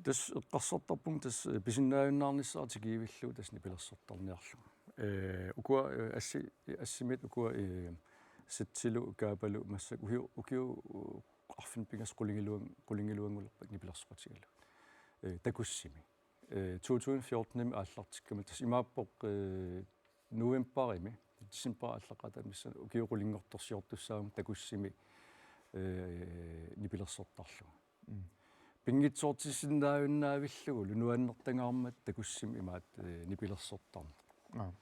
Tassa eqqarsartarpunga tassa, eh, pisinnaajunnaarnissara tikiivillugu tassa nipilersortarniarlugu. Eh, ukua, eh, assi-, assimiit ukua, eh, Setselu Kaapalu massakkut ukiu-, ukiut arfineq-pingasut qulingiluan-, qulingiluanngulerpakka nipilersoqatigalugit. Eh, Takussimi. Eh, to tusind fjorten-imi aallartikkama tassa imaappoq, eh, novembarimi, decembarip aallaqqaataani missaani ukiut qulinngortorsiortussaagama Takussimi, eh, nipilersortarlunga. Mm. Pinngitsoortissinnaajunnaavillugulu nuannertangaarmat Takussimi imaattoq, eh, nipilersortarneq. Aa.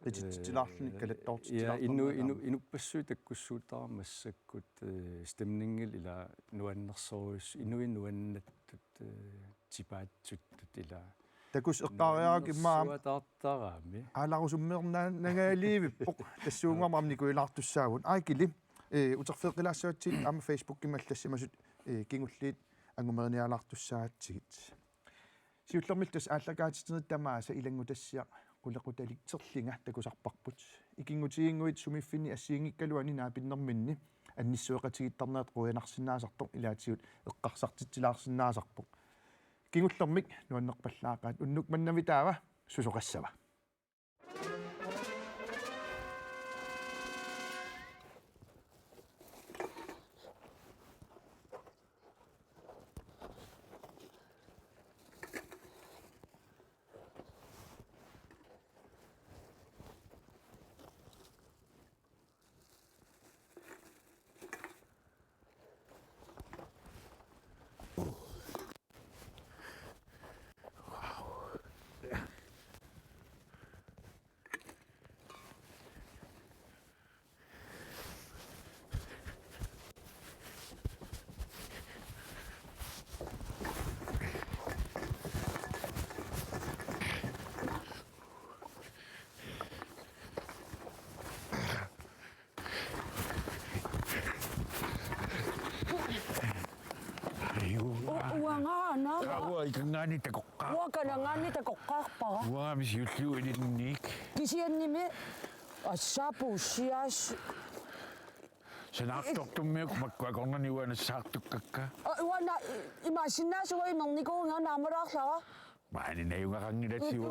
Qititsitsilaarluni, eh, kalattoortitsilaartarneq, ja, inu-, inu-, aamma inuppassuit takkussuutaarmata massakkut, eh, stemningillu ila nuannersorujussuuvoq, inuit nuannattut, eh, tipaatsuttut ila. Takuss eqqaariaruk immaqa aamma. Nuannersuataartarami. Aalarusummeernaanngilaq. Tassuugumaarami nikuilaartussaavugut. Aikili, ee, uterfigeqqilaassavatsigit aamma Facebookimi allassimasut, ee, kingulliit angumerinialaartussaagatsigit. Siullermillu tassa aallakaatitsinerit tamaasa ilanngutassiaq qulequtalik Terlinga takusarparput. Ikinngutiginnguit sumiiffinni assigiinngikkaluarluni naapinnerminni annissueqatigiittarnerat quianarsinnaasartoq ilaatigut eqqarsartitsilaarsinnaasarpoq. Kingullermik nuannerpallaaqaat, unnuk manna taava susoqassava. Ayu. U-, uangaana. Uanga ikanngaanniit takoqqaarpara. Uanga kananngaanniit takoqqaarpara. Uanga misiulliu ilinniik. Kisiannimi assaapu ussiaas. Sanaartortummiuk makku akornanni uanga nassaartukkakka. A, uanga i-, imaassinnaasuugut imernikuunnga naamalaarlara. Maani najugaqanngilatsigu.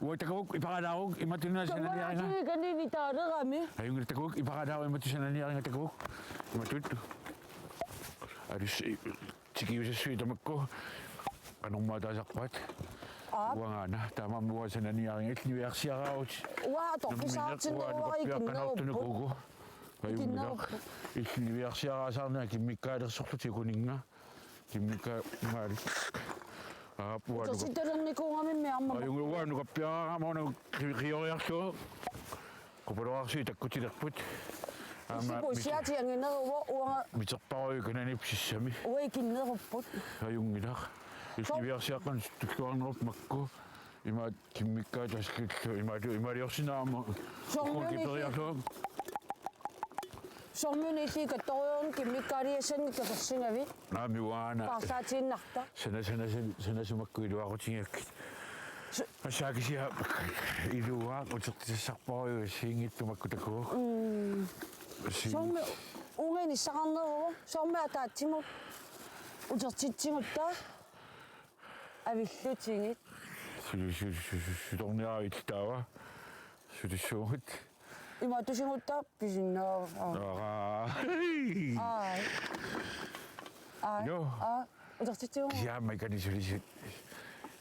Uanga takuuk ipaqalaaruk imatut sananiaringa. Kammalaatigikani nitaalerami. Ajunngilaq takuuk ipaqalaaruk imatut sananiaringa takuuk. Imatut. Alus tikiusassui tamakku. Qanormaa taasarpaat. Aap. Uangaana taamaammat uanga sananiaringa illit niviarsiaraarut. Uanga atorfisaartinneruara ikinnerupput. Ajunngilaq. Illit niviarsiaraasaarnanga kimmikkaalersarlutik ukuninnga. Kimmikka maali. Aap, uanga nuka-. Utertittalernikuugamimmi aamma. Ajunngilaq uanga nukappiaraarama una qi-, qioriarlugu. Qupaloraarsuit takkutilerput. Aamma. Issipu ussiaatiangineruvoq uanga. Miterparujuk kananip sissami. Uanga ikinnerupput. Ajunngilaq. Illit niviarsiaqqanut tulluarnerupput makku. Imaat kimmikkaat tassallillu imaat imaaliorsinnaammat. Soormi ukkut kiperiarlugu. Soormi illit kattorujoorneq kimmikkaaliassannik katersingavi. Naamik uanga. Paarsaatiinnarta. Sana sana sana sana sumakku iluaqutigigakkit. Assaakisia iluaa utertitassarparujuk assigiinngitsut makku takuuk. Mm. Assi-. Soormi uunga inissaqarneruvoq, soormi ataatsimut utertitsigutta. Avillutigit. Su-, su-, su-, su-, sutorniarit taava. Sutissuugut. Imaattusigutta pisinnaavaa. Aa. Aa. Aa. Joo. Aa. Utertitsigu. Kisianni aamma ikani sulisut.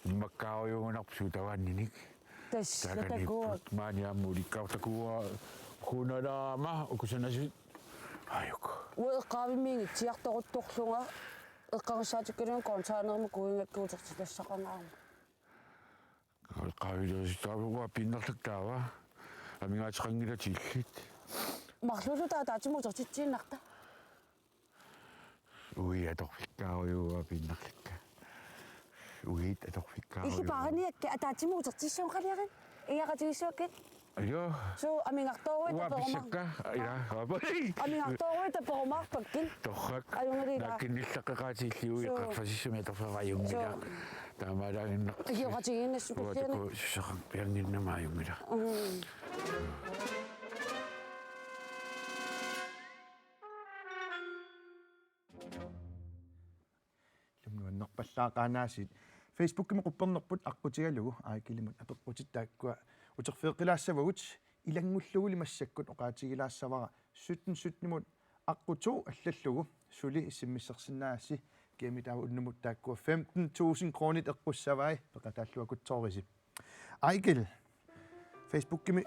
Immakkaarujuugunarpoq suut tavaanninik. Tassa takuuk. Taakaniipput maani aamma ulikkaartakuua. Kunalaama uku sanasut. Ajuk. Uanga eqqaavimmiinngitsorujussuartorujussuarlunga. Eqqarissaatikkaluarlunga containerimut kuigakkit utertitassaqangaarmat. Eqqaavilerisittaarpara piinnarlakka taava. Amigaateqanngilatit illit. Marluulluta ataatsimut utertitsiinnarta. Uiit atorfikkaarujuupput piinnarlakka. Uiit atorfikkaarujuu. Illit paariniakkit ataatsimut utertitsissaqaliarit. Ikiaqatigiissuakkit. Joo. Suu amigartooruit taperuma-. Uanga pissakka. Ila. Amigartooruit taperumaarpakkit. Torrak. Ajunngilaq. Naakkinnillaqqeqaatiilliui. Suu. Qaffasissumi atorfeqarajunngilaq. Suu. Taamaalaaginnaq. Ikiaqatigiinnassukilliani. Uanga takuuk susoqarpiannginnama ajunngilaq. Mm. Ilumut nuannerpallaaqaanaasiit. Facebookimi quppernerput aqqutigalugu Aikilimut apeqqutit taakkua uterfigeqqilaassavagut, ilanngullugulu massakkut oqaatigilaassavara sytten sytten-imut aqqut to allallugu, suli S M S-ersinnaasasi, kiamitaava unnumut taakkua femten tusind kronit eqqussavai, peqataalluakkutsoorisi. Aikil, Facebookimi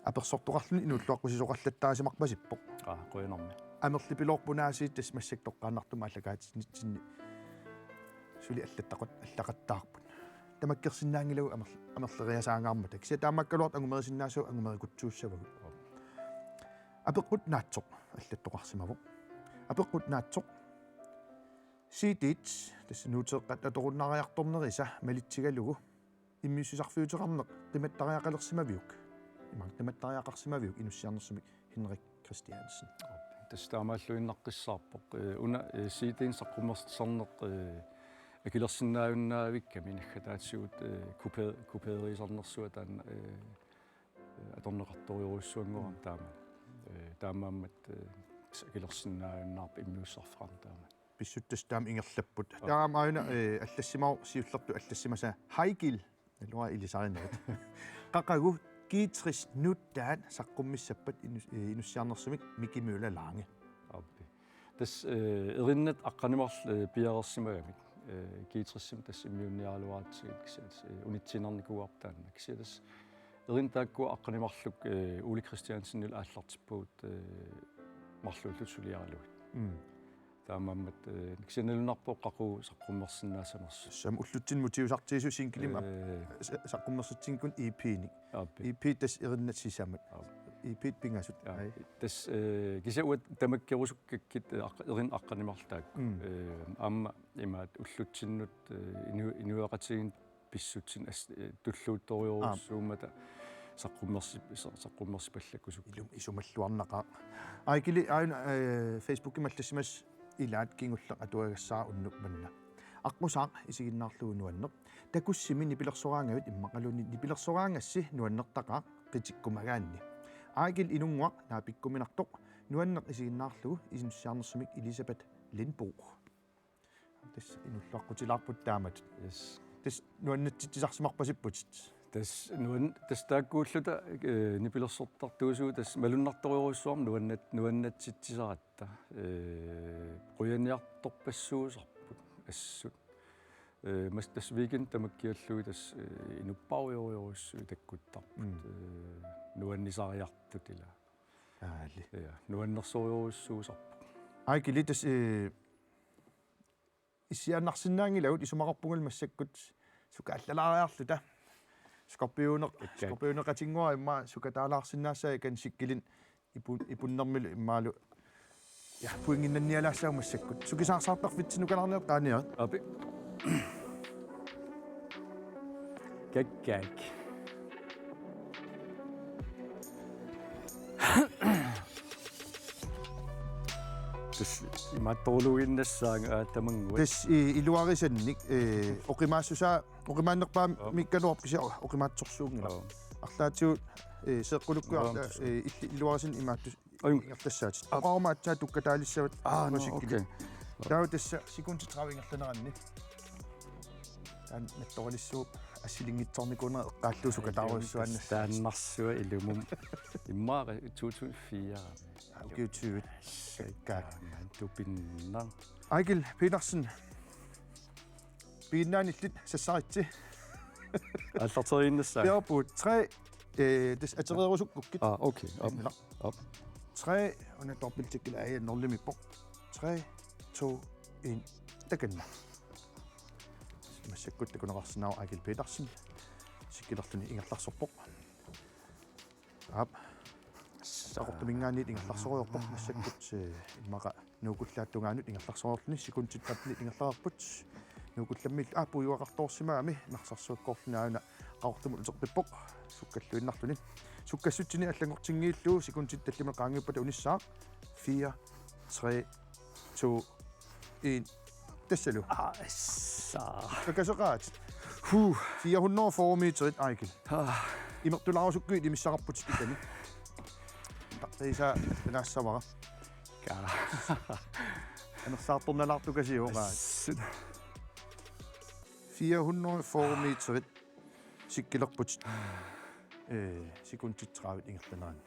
apersortoqarluni inuulluaqqusisoqallattaasimarpasippoq. Aa, qujanarmi. Amerlipiloorpunaasiit tassa massakkut toqqaannartumik aallakaatitsinitsinni suli allattaqat-, allaqattaarput. Tamakkersinnaanngilagut amer-, amerleriasaangaarmata. Kisianni taamaakkaluartoq angumerisinnaasavut angumerikutsuussavagut. Apeqqut naatsoq allattoqarsimavoq. Apeqqut naatsoq. C D-t, tassa nuuteeqqat atorunnaariartornerisa, malitsigalugu immiussisarfiuteqarneq qimattariaqalersimaviuk? Imaak qimattariaqarsimaviuk inussiarnersumik Henrik Kristiansen? Tassa taamaalluinnaqqissaarpoq. Eh, una, eh, C D-n saqqummersitsisarneq, eh, akilersinnaajunnavikkami naggataatigut, eh, kopi-, kopieriisarnersuaq taanna, eh, eh, atorneqartorujussuanngorami taama. Eh, taamaammat, eh, akilersinnaajunnaarpoq immiussisarfeqarneq taama. Pissutsit taama ingerlapput. Aa. Taama aajuna, eh, allassimavoq siullertut allassimasaa. Heikil. Naluara ilisarinerit. Qaqugu G tres nutsaat saqqummissappat inus-, eh, inussiarnersumik Miki Møller Lange. Aappi. Tassa, eh, erinnat aqqaneq-marluk, eh, piareersimagamik. Eh, G tres-imi tassa immiunniaraluaratsigit kisianni, eh, unitsiinnarnikuuarput taanna. Kisianni tassa erinnat taakkua aqqaneq-marluk, eh, Ole Kristiansenilu aallartippagut, eh, marluulluta suliaralugit. Mm. Taamaammat, eh, kisianni nalunnarpoq qaqugu saqqummersinnaassanersut. Tassami ullutsinni motiusartigisut singlimik ap-, Eh. sa-, saqqummersitsinikuunik E P-nik. Aappi. E P tassa erinnat sisamat. Aap. E P-t pingasut. Ja. Ai. Tassa, eh, kisianni uanga tamakkerusukkakkit, eh, aq-, erinnat aqqaneq-marluk taakku. Mm. Eh, aamma imaattoq ullutsinnut, eh, inu-, inuiaqatigiinnut pissutsit as-, eh, tulluuttorujussuummata Aap. saqqummersi-, sa-, saqqummersipallakkusuk. Ilum-, isumalluarnaqaaq. Heikili aajuna, eh, Facebookimi allassimasut ilaat kingulleq atuagassara unnuk manna. Aqqusaaq isiginnaarlugu nuanneq. Takussimi nipilersoraangavit immaqaluunniit nipilersoraangassi nuannertaqaaq qitikkumagaanni. Heikil Inunnguaq naapikkuminartoq nuanneq isiginnaarlugu inussiarnersumik Elisabeth Lindboe. Tassa inullaqutilaarput taamatut. Yes. Tassa nuannatsitsisarsimarpasipputit. Tassa nuan-, tassa taakkuulluta, eh, nipilersortartuusugut tassa malunnartorujussuarmik nuannat-, nuannatsitsisaratta. Eh, qujaniartorpassuusarput assut. Eh, mas-, tassa weekend tamakkiallugit tassa, eh, inuppaarujorujorujussui takkuttarput. Mm. Eh, nuannisariartut ila. Aali. Ja, nuannersorujussuusarpoq. Heikili tassa, eh, issiaannarsinnaanngilagut isumaqarpungalu massakkut sukaallalaariarluta. Skorpioneq-, Ikkaak. Skorpioneqatinnguara immaqa sukataalaarsinnaassagaa ikani sikkilinni ipun-, ipunnermilu immaqalu. Ja, pointinnannialaassaagut massakkut. Sukisaarsaartarfitsinnukalarniarta qaaniarit. Aappi. Kakkaak. Tassa imaattorluinnassaanga, aa, tamannguaq. Tassa i-, iluarisannik, eh, oqimaassusaa, oqimaannerpaamikkaluarpoq kisianni oqimaatsorsuunngilaq. Aa. Arlaatigut, eh, seeqqulukkuit Aa, arla-, tassa. Eh, illi-, iluarisannik imaattoq Ajunngilaq. Ingerlassaatit. Aa. Oqaruma aatsaat tukkataalissavat. Aa, nå, uasikkilik. Okay. Taava tassa sekundit tredive ingerlaneranni. Taanna nattoralissuup assilinngitsoornikuunera eqqaallugu sukataarujussuaannassaaq. Taannarsua ilumut. Immaqa to tusind fire. Aa, ukiut tyve. Sakkaak. Taanna tupinna. Heikil Petersen. Piginnaanillit sassaritsi. Aallarteriinnassaanga. Peerpugut. Tre, eh, tassa atereerusukkukkit. Aa, okay. Op. Inngilaq. Op. Tre, una dobbelttikkila aja nullimippoq. Tre, to, en. Takanna. Massakkut takuneqarsinnaavoq Heikil Petersen. Sikkilerluni ingerlarsorpoq. Aap. Saqortuminngaanniit ingerlarsorujoorpoq massakkut, eh, immaqa nuukullaata tungaanut ingerlarsorujoorluni sekundit tretten ingerlareerput. Nuukullammiit aap puigugaqartoorsimagami narsarsuakkoorluni aajuna qaqortumut uterpippoq. Sukkalluinnarluni. Sukkassutsinni allanngortinngiillugu sekundit tallimat qaangiuppata unissaaq. Fire, tre, to, en. Tassalu. Aa, assa. Kakaseqaat. Huh. Fire hundrede og fyrre meterit, Heikil. Aa. Imertulaarusukkuit imissaqarputit ikani. Taqqiisaa naassavara. Kaa. Anersaartornalaartukasiuvoq. Assut. Fire hundrede og fyrre meterit. Sikkilerputit. Eh, sekundit tredive ingerlaneranni.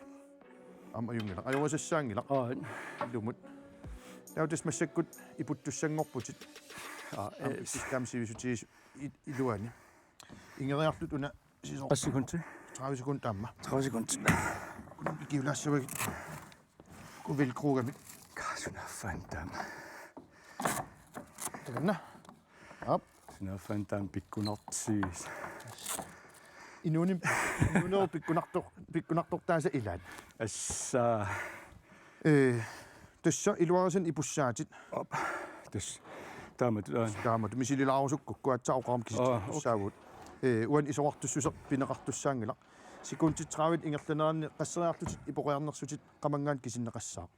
Aamma ajunngilaq. Ajorisassaanngilaq. Aa. Ilumut. Taava tassa massakkut iputtussanngorputit. Aa, aamma eh, ippussitaam sivisutigisoq i-, iluani. Ingeriarlutit una sisoq. Qassit sekundit? Tredive sekundit aamma. Tredive sekundit. Ikiulaassavagit. Ku velcrogamik. Kaa, sunaaffa taama. Takanna. Aap. Sunaaffa taama pikkunartigisoq. Inuuneq, inuuneq pikkunartor-, pikkunartortaasa ilaat. Assa. Eh, tassa iluarisannik ipussaatit. Op. Tassa. Taamatut, aa. Taamatut misililaarusukkukku aatsaat oqarama kisitsisussaavagut. Aa, okay. Ee, uani isorartussuseq pineqartussaanngilaq. Sekundit tredive ingerlaneranni qasseriarlutit iporiarnersutit qamanngaanniit kisinneqassaaq.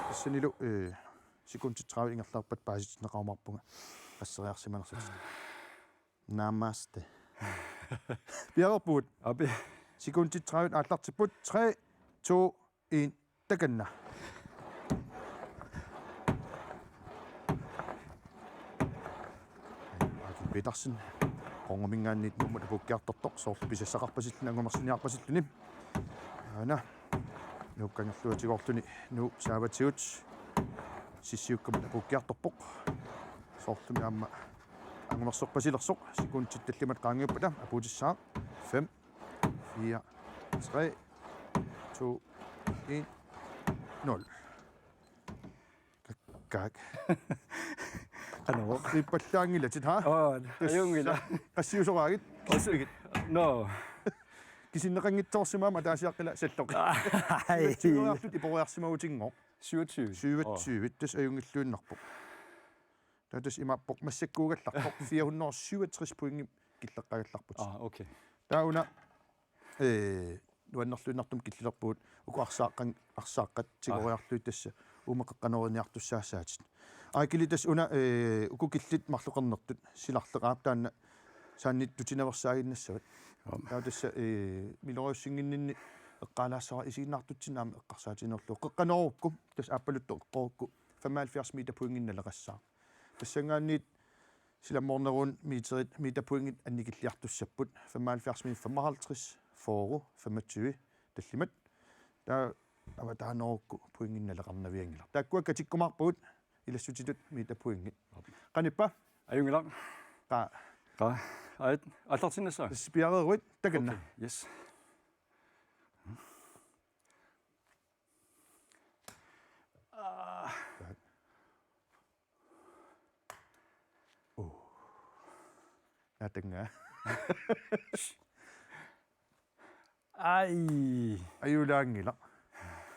Tassanilu, ee, sekundit tredive ingerlareerpat paasitinneqarumaarpunga qasseriarsimanersutit. Namaste. Piareerpugut. Api. Sekundit tredive aallartipput. Tre, to, en. Takanna. Aakim Petersen. Qungumingaanniit Nuummut apuukkiartortoq soorlu pisassaqarpasilluni angumersiniarpasilluni. Aana. Nuup kangerluatigoorluni Nuup saavatigut sissiukkamut apuukkiartorpoq. Soorlumi aamma angumersorpasilersoq sekundit tallimat qaangiuppata apuutissaaq. Fem, fire, tre, to, en, nul. Kak. Qanoq. Ippallaanngilatit, ha? Oo, ajunngilaq. Qassiusoraagit? Osu-, kispigit? No. Kisinneqanngitsoorsimammat ataasiaqqila salloqi. Ai. Syvogtyveartut iporiarsimagutinngooq. Syvogtyve. Syvogtyve, tassa ajunngilluinnarpoq. Taava tassa imaappoq massakkuugallarpoq fire hundrede og syvogtres pointit killeqqagallarput. Ah, okay. Taava una, ee, nuannerluinnartumik killilerpugut uku arsaaqqan-, arsaaqqat tigoriarlugit tassa uuma qeqqanooriniartussaassaatit. Aaikili tassa una, ee, uku killit marluk qernertut silarleq aap taanna saannittutinaveersaaginnassavat. Aap. Taava tassa, ee, miloriussinnginninni eqqaalaassavara isiginnaartutsinni aamma eqqarsaatiginerlugu. Qeqqanoorukku, tassa aappaluttoq eqqorukku, femoghalvfjerds meter pointit naleqassaaq. Tassanngaanniit silammoorneruunniit meterit, meterpointit annikilliartussapput, femoghalvfjerds minus femoghalvtreds, fyrre, femogtyve, tallimat. Taava avataanerukku pointit naleqarnavianngilaq. Taakkua katikkumaarpagut ilassutitut meterpointit. Qanippa? Ajunngilaq. Qaa. Qaa. Aat, aallartinnassaanga. Tassa piareeruit, takanna. Okay, yes. Ah. Uh. Naatanngaa. Ai. Ajulaanngilaq.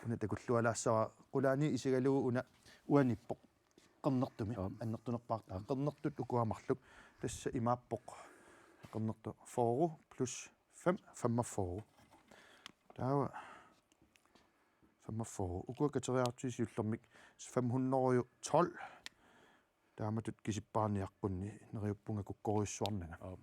Una takullualaassavara qulaani isigalugu una uaniippoq. Qernertumi. Joo. Annertunerpaartaa. Qernertut ukua marluk. Tassa imaappoq. Qernertoq fyrre plus fem, femogfyrre. Taava femogfyrre. Ukua kateriartut siullermik fem hundrede og tolv. Taamatut kisippaarniaqqunni neriuppunga kukkorujussuarnanga. Aap.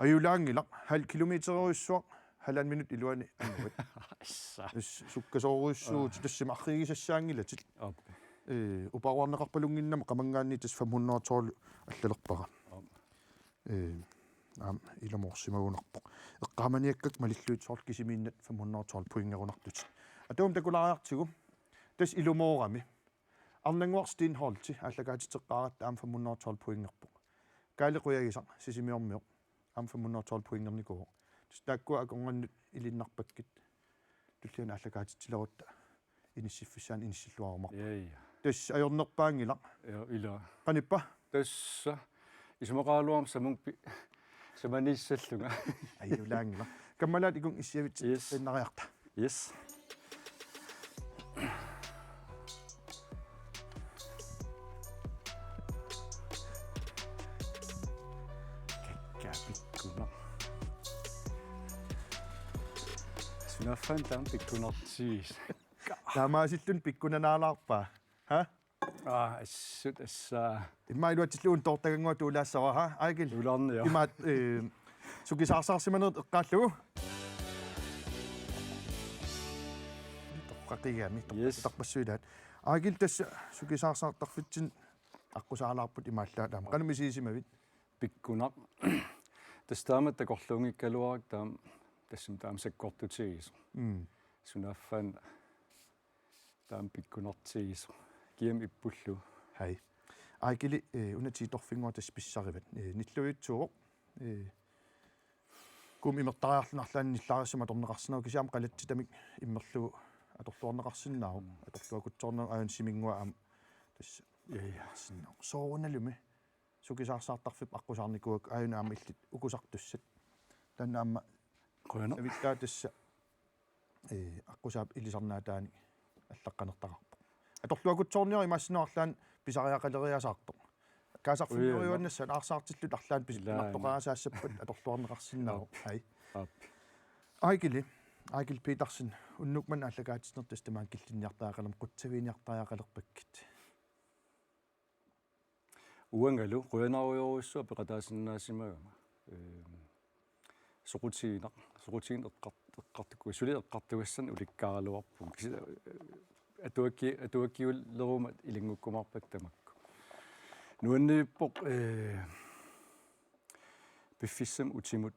Ajulaanngilaq, halv kilometerujussuaq, halvanden minut iluani anguit. Assa. Tassa sukkasoorujussuuvutit, aa, tassami arriigisassaanngilatit. Aap. Ee, uparuarneqarpalunnginnama qamanngaanniit tassa fem hundrede og tolv allalerpara. Aap. Ee, aamma ilumoorsimagunarpoq. Eqqaamaniakkakka malillugit soorlu kisimiinnat fem hundrede og tolv pointerunartutit. Atuumik takulaariartigu. Tassa ilumoorami. Arnannguaq Steenholdti aallakaatitseqqaaratta aamma fem hundrede og tolv pointerpoq. Kaali Qujagisaq Sisimiormiut aamma fem hundrede og tolv pointernikuuvoq. Tassa taakkua akornannut iliinnarpakkit tulliani aallakaatitsilerutta inissiffissaani inissilluarumaarpoq. Ja, ja. Tassa ajornerpaanngilaq. Ja, ila. Qanippa? Tassa isumaqaraluarama samung pi-, samaniissallunga. Ajulaanngilaq. Kammalaat ikunga issiavitsi. Yes. Pinnariarta. Yes. Kakkaak pikkunaq. Sunaaffa taama pikkunartigisoq. Taamaasilluni pikkunanaalaarpaa. Ha? Aa, assut assaa. Immaqa iluatsillugu toortagannguaq tuulaassavara, ha? Aaikili. Tuulaarniaruk. Imaat, ee, sukisaarsaarsimanerit eqqaallugu. Toqqaqigami, toqqaq-, yes, toqqarpassuit ilaat. Aaikili tassa sukisaarsaartarfitsinni aqqusaalaarput imaallaat aamma. Qanoq misigisimavit? Pikkunaq. Tassa taama takorluunngikkaluarakku taama, tassami taama sakkortutigisoq. Mm. Sunaaffa taama pikkunartigisoq. Kiam ippullu. Hai. Aaikili, eh, una Tiitorfinnguaq tassa pissarivat. Eh, nilluujutsuuvoq. Eh, kuum imertariarluni arlaanni nillaarissamik atorneqarsinnaavoq kisianni aamma qalatsitamik immerlugu atorluarneqarsinnaavoq. Mm. Atorluakutsoorneq aajuna Siminnguaq aamma tassa. Ja, ja. Sinna. Soorunalimi. Sukisaarsaartarfipput aqqusaarnikuuakka aajuna aamma illit ukusartussat. Taanna aamma qujanaq. Avittaa tassa, ee, aqqusaap ilisarnaataanik allaqqanertaqarpoq. Atorluakutsoornioq imaassinnaavoq arlaanni pisariaqaleriasaartoq. Kaasarfimmiujuannassaat aarsaartilluta arlaannik pis-, ilaa, nartoqaasaassappat atorluarneqarsinnaavoq. Aap. Ai. Aap. Eigil, Eigil Petersen, unnuk manna aallakaatitsinertut tamaanga killinniartariaqalermat, qutsavigiinnartariaqalerpakkit. Uangalu qujanarujorujussuaq peqataasinnaasimagama. Ehm, soqutiginaq, soqutiginaq eqqart-, eqqartukku, suli eqqartugassannik ulikkaaraluarpunga. Kisi-, atuakki-, atuakkiulerumaarmat ilanngukkumaarpakka tamakku. Nuanniippoq, eh, piffissami utimut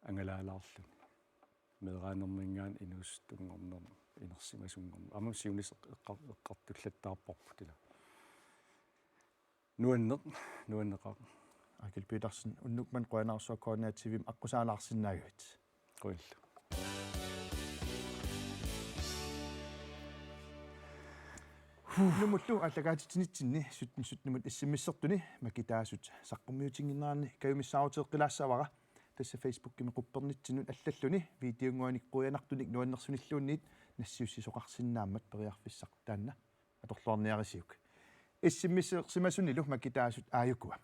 angalaalaarluni. Meeraanermiingaanniit inuusuttunngornermi, inersimasunngornermi. Aamma siunissaq eqqar-, eqqartullattaarparput ila. Nuanneq, nuanneqaaq. Eigil Petersen, unnuk manna qujanarsuaq K N R T V-mi aqqusaalaarsinnaagavit. Qujanaq. Unnumullu aallakaatitsinitsinni sytten syttenimut S M S-ertuni makitaasut saqqummiutinnginneranni kajumissaaruteeqqilaassavara. Tassa Facebookimi quppernitsinnut allalluni videonnguanik qujanartunik nuannersunilluunniit nassiussisoqarsinnaammat periarfissaq taanna atorluarniarisiuk. S M S-ersimasunilu makitaasut aajukua.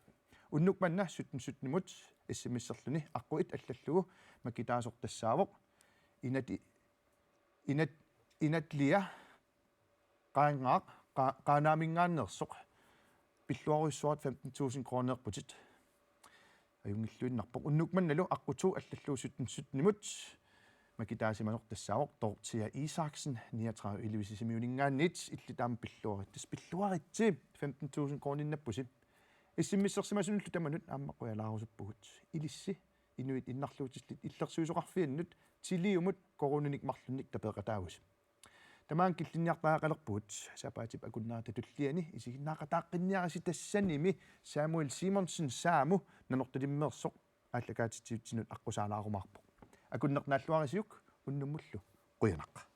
Unnuk manna sytten syttenimut S M S-erluni aqqut et allallugu makitaasoq tassaavoq Inati-, Inat-, Inatlia Qaanngaaq, Qa-, Qaanaaminngaanneersoq, pilluarujussuarit femten tusind kroneerputit. Ajunngilluinnarpoq. Unnuk mannalu aqqut to allallugu sytten syttenimut makitaasimasoq tassaavoq Dorthea Isaksen, niogtredive elleve Sisimiuninngaanniit, illit aamma pilluarit. Tassa pilluaritsi femten tusind kroninnappusi. S M S-ersimasunillu tamanut aamma qujalaarusuppugut. Ilissi inuit innarluutillit illersuisoqarfiannut Tiliumut koruuninik marlunnik tapeeqataavusi. Tamaanga killinniartariaqalerpugut, sapaatip akunnerata tulliani isiginnaaqataaqqinniarisi, tassanimi Samuel Simonsen Saamu Nanortalimmeersoq aallakaatitsivitsinnut aqqusaalaarumaarpoq. Akunneq naalluarisiuk, unnummullu qujanaq.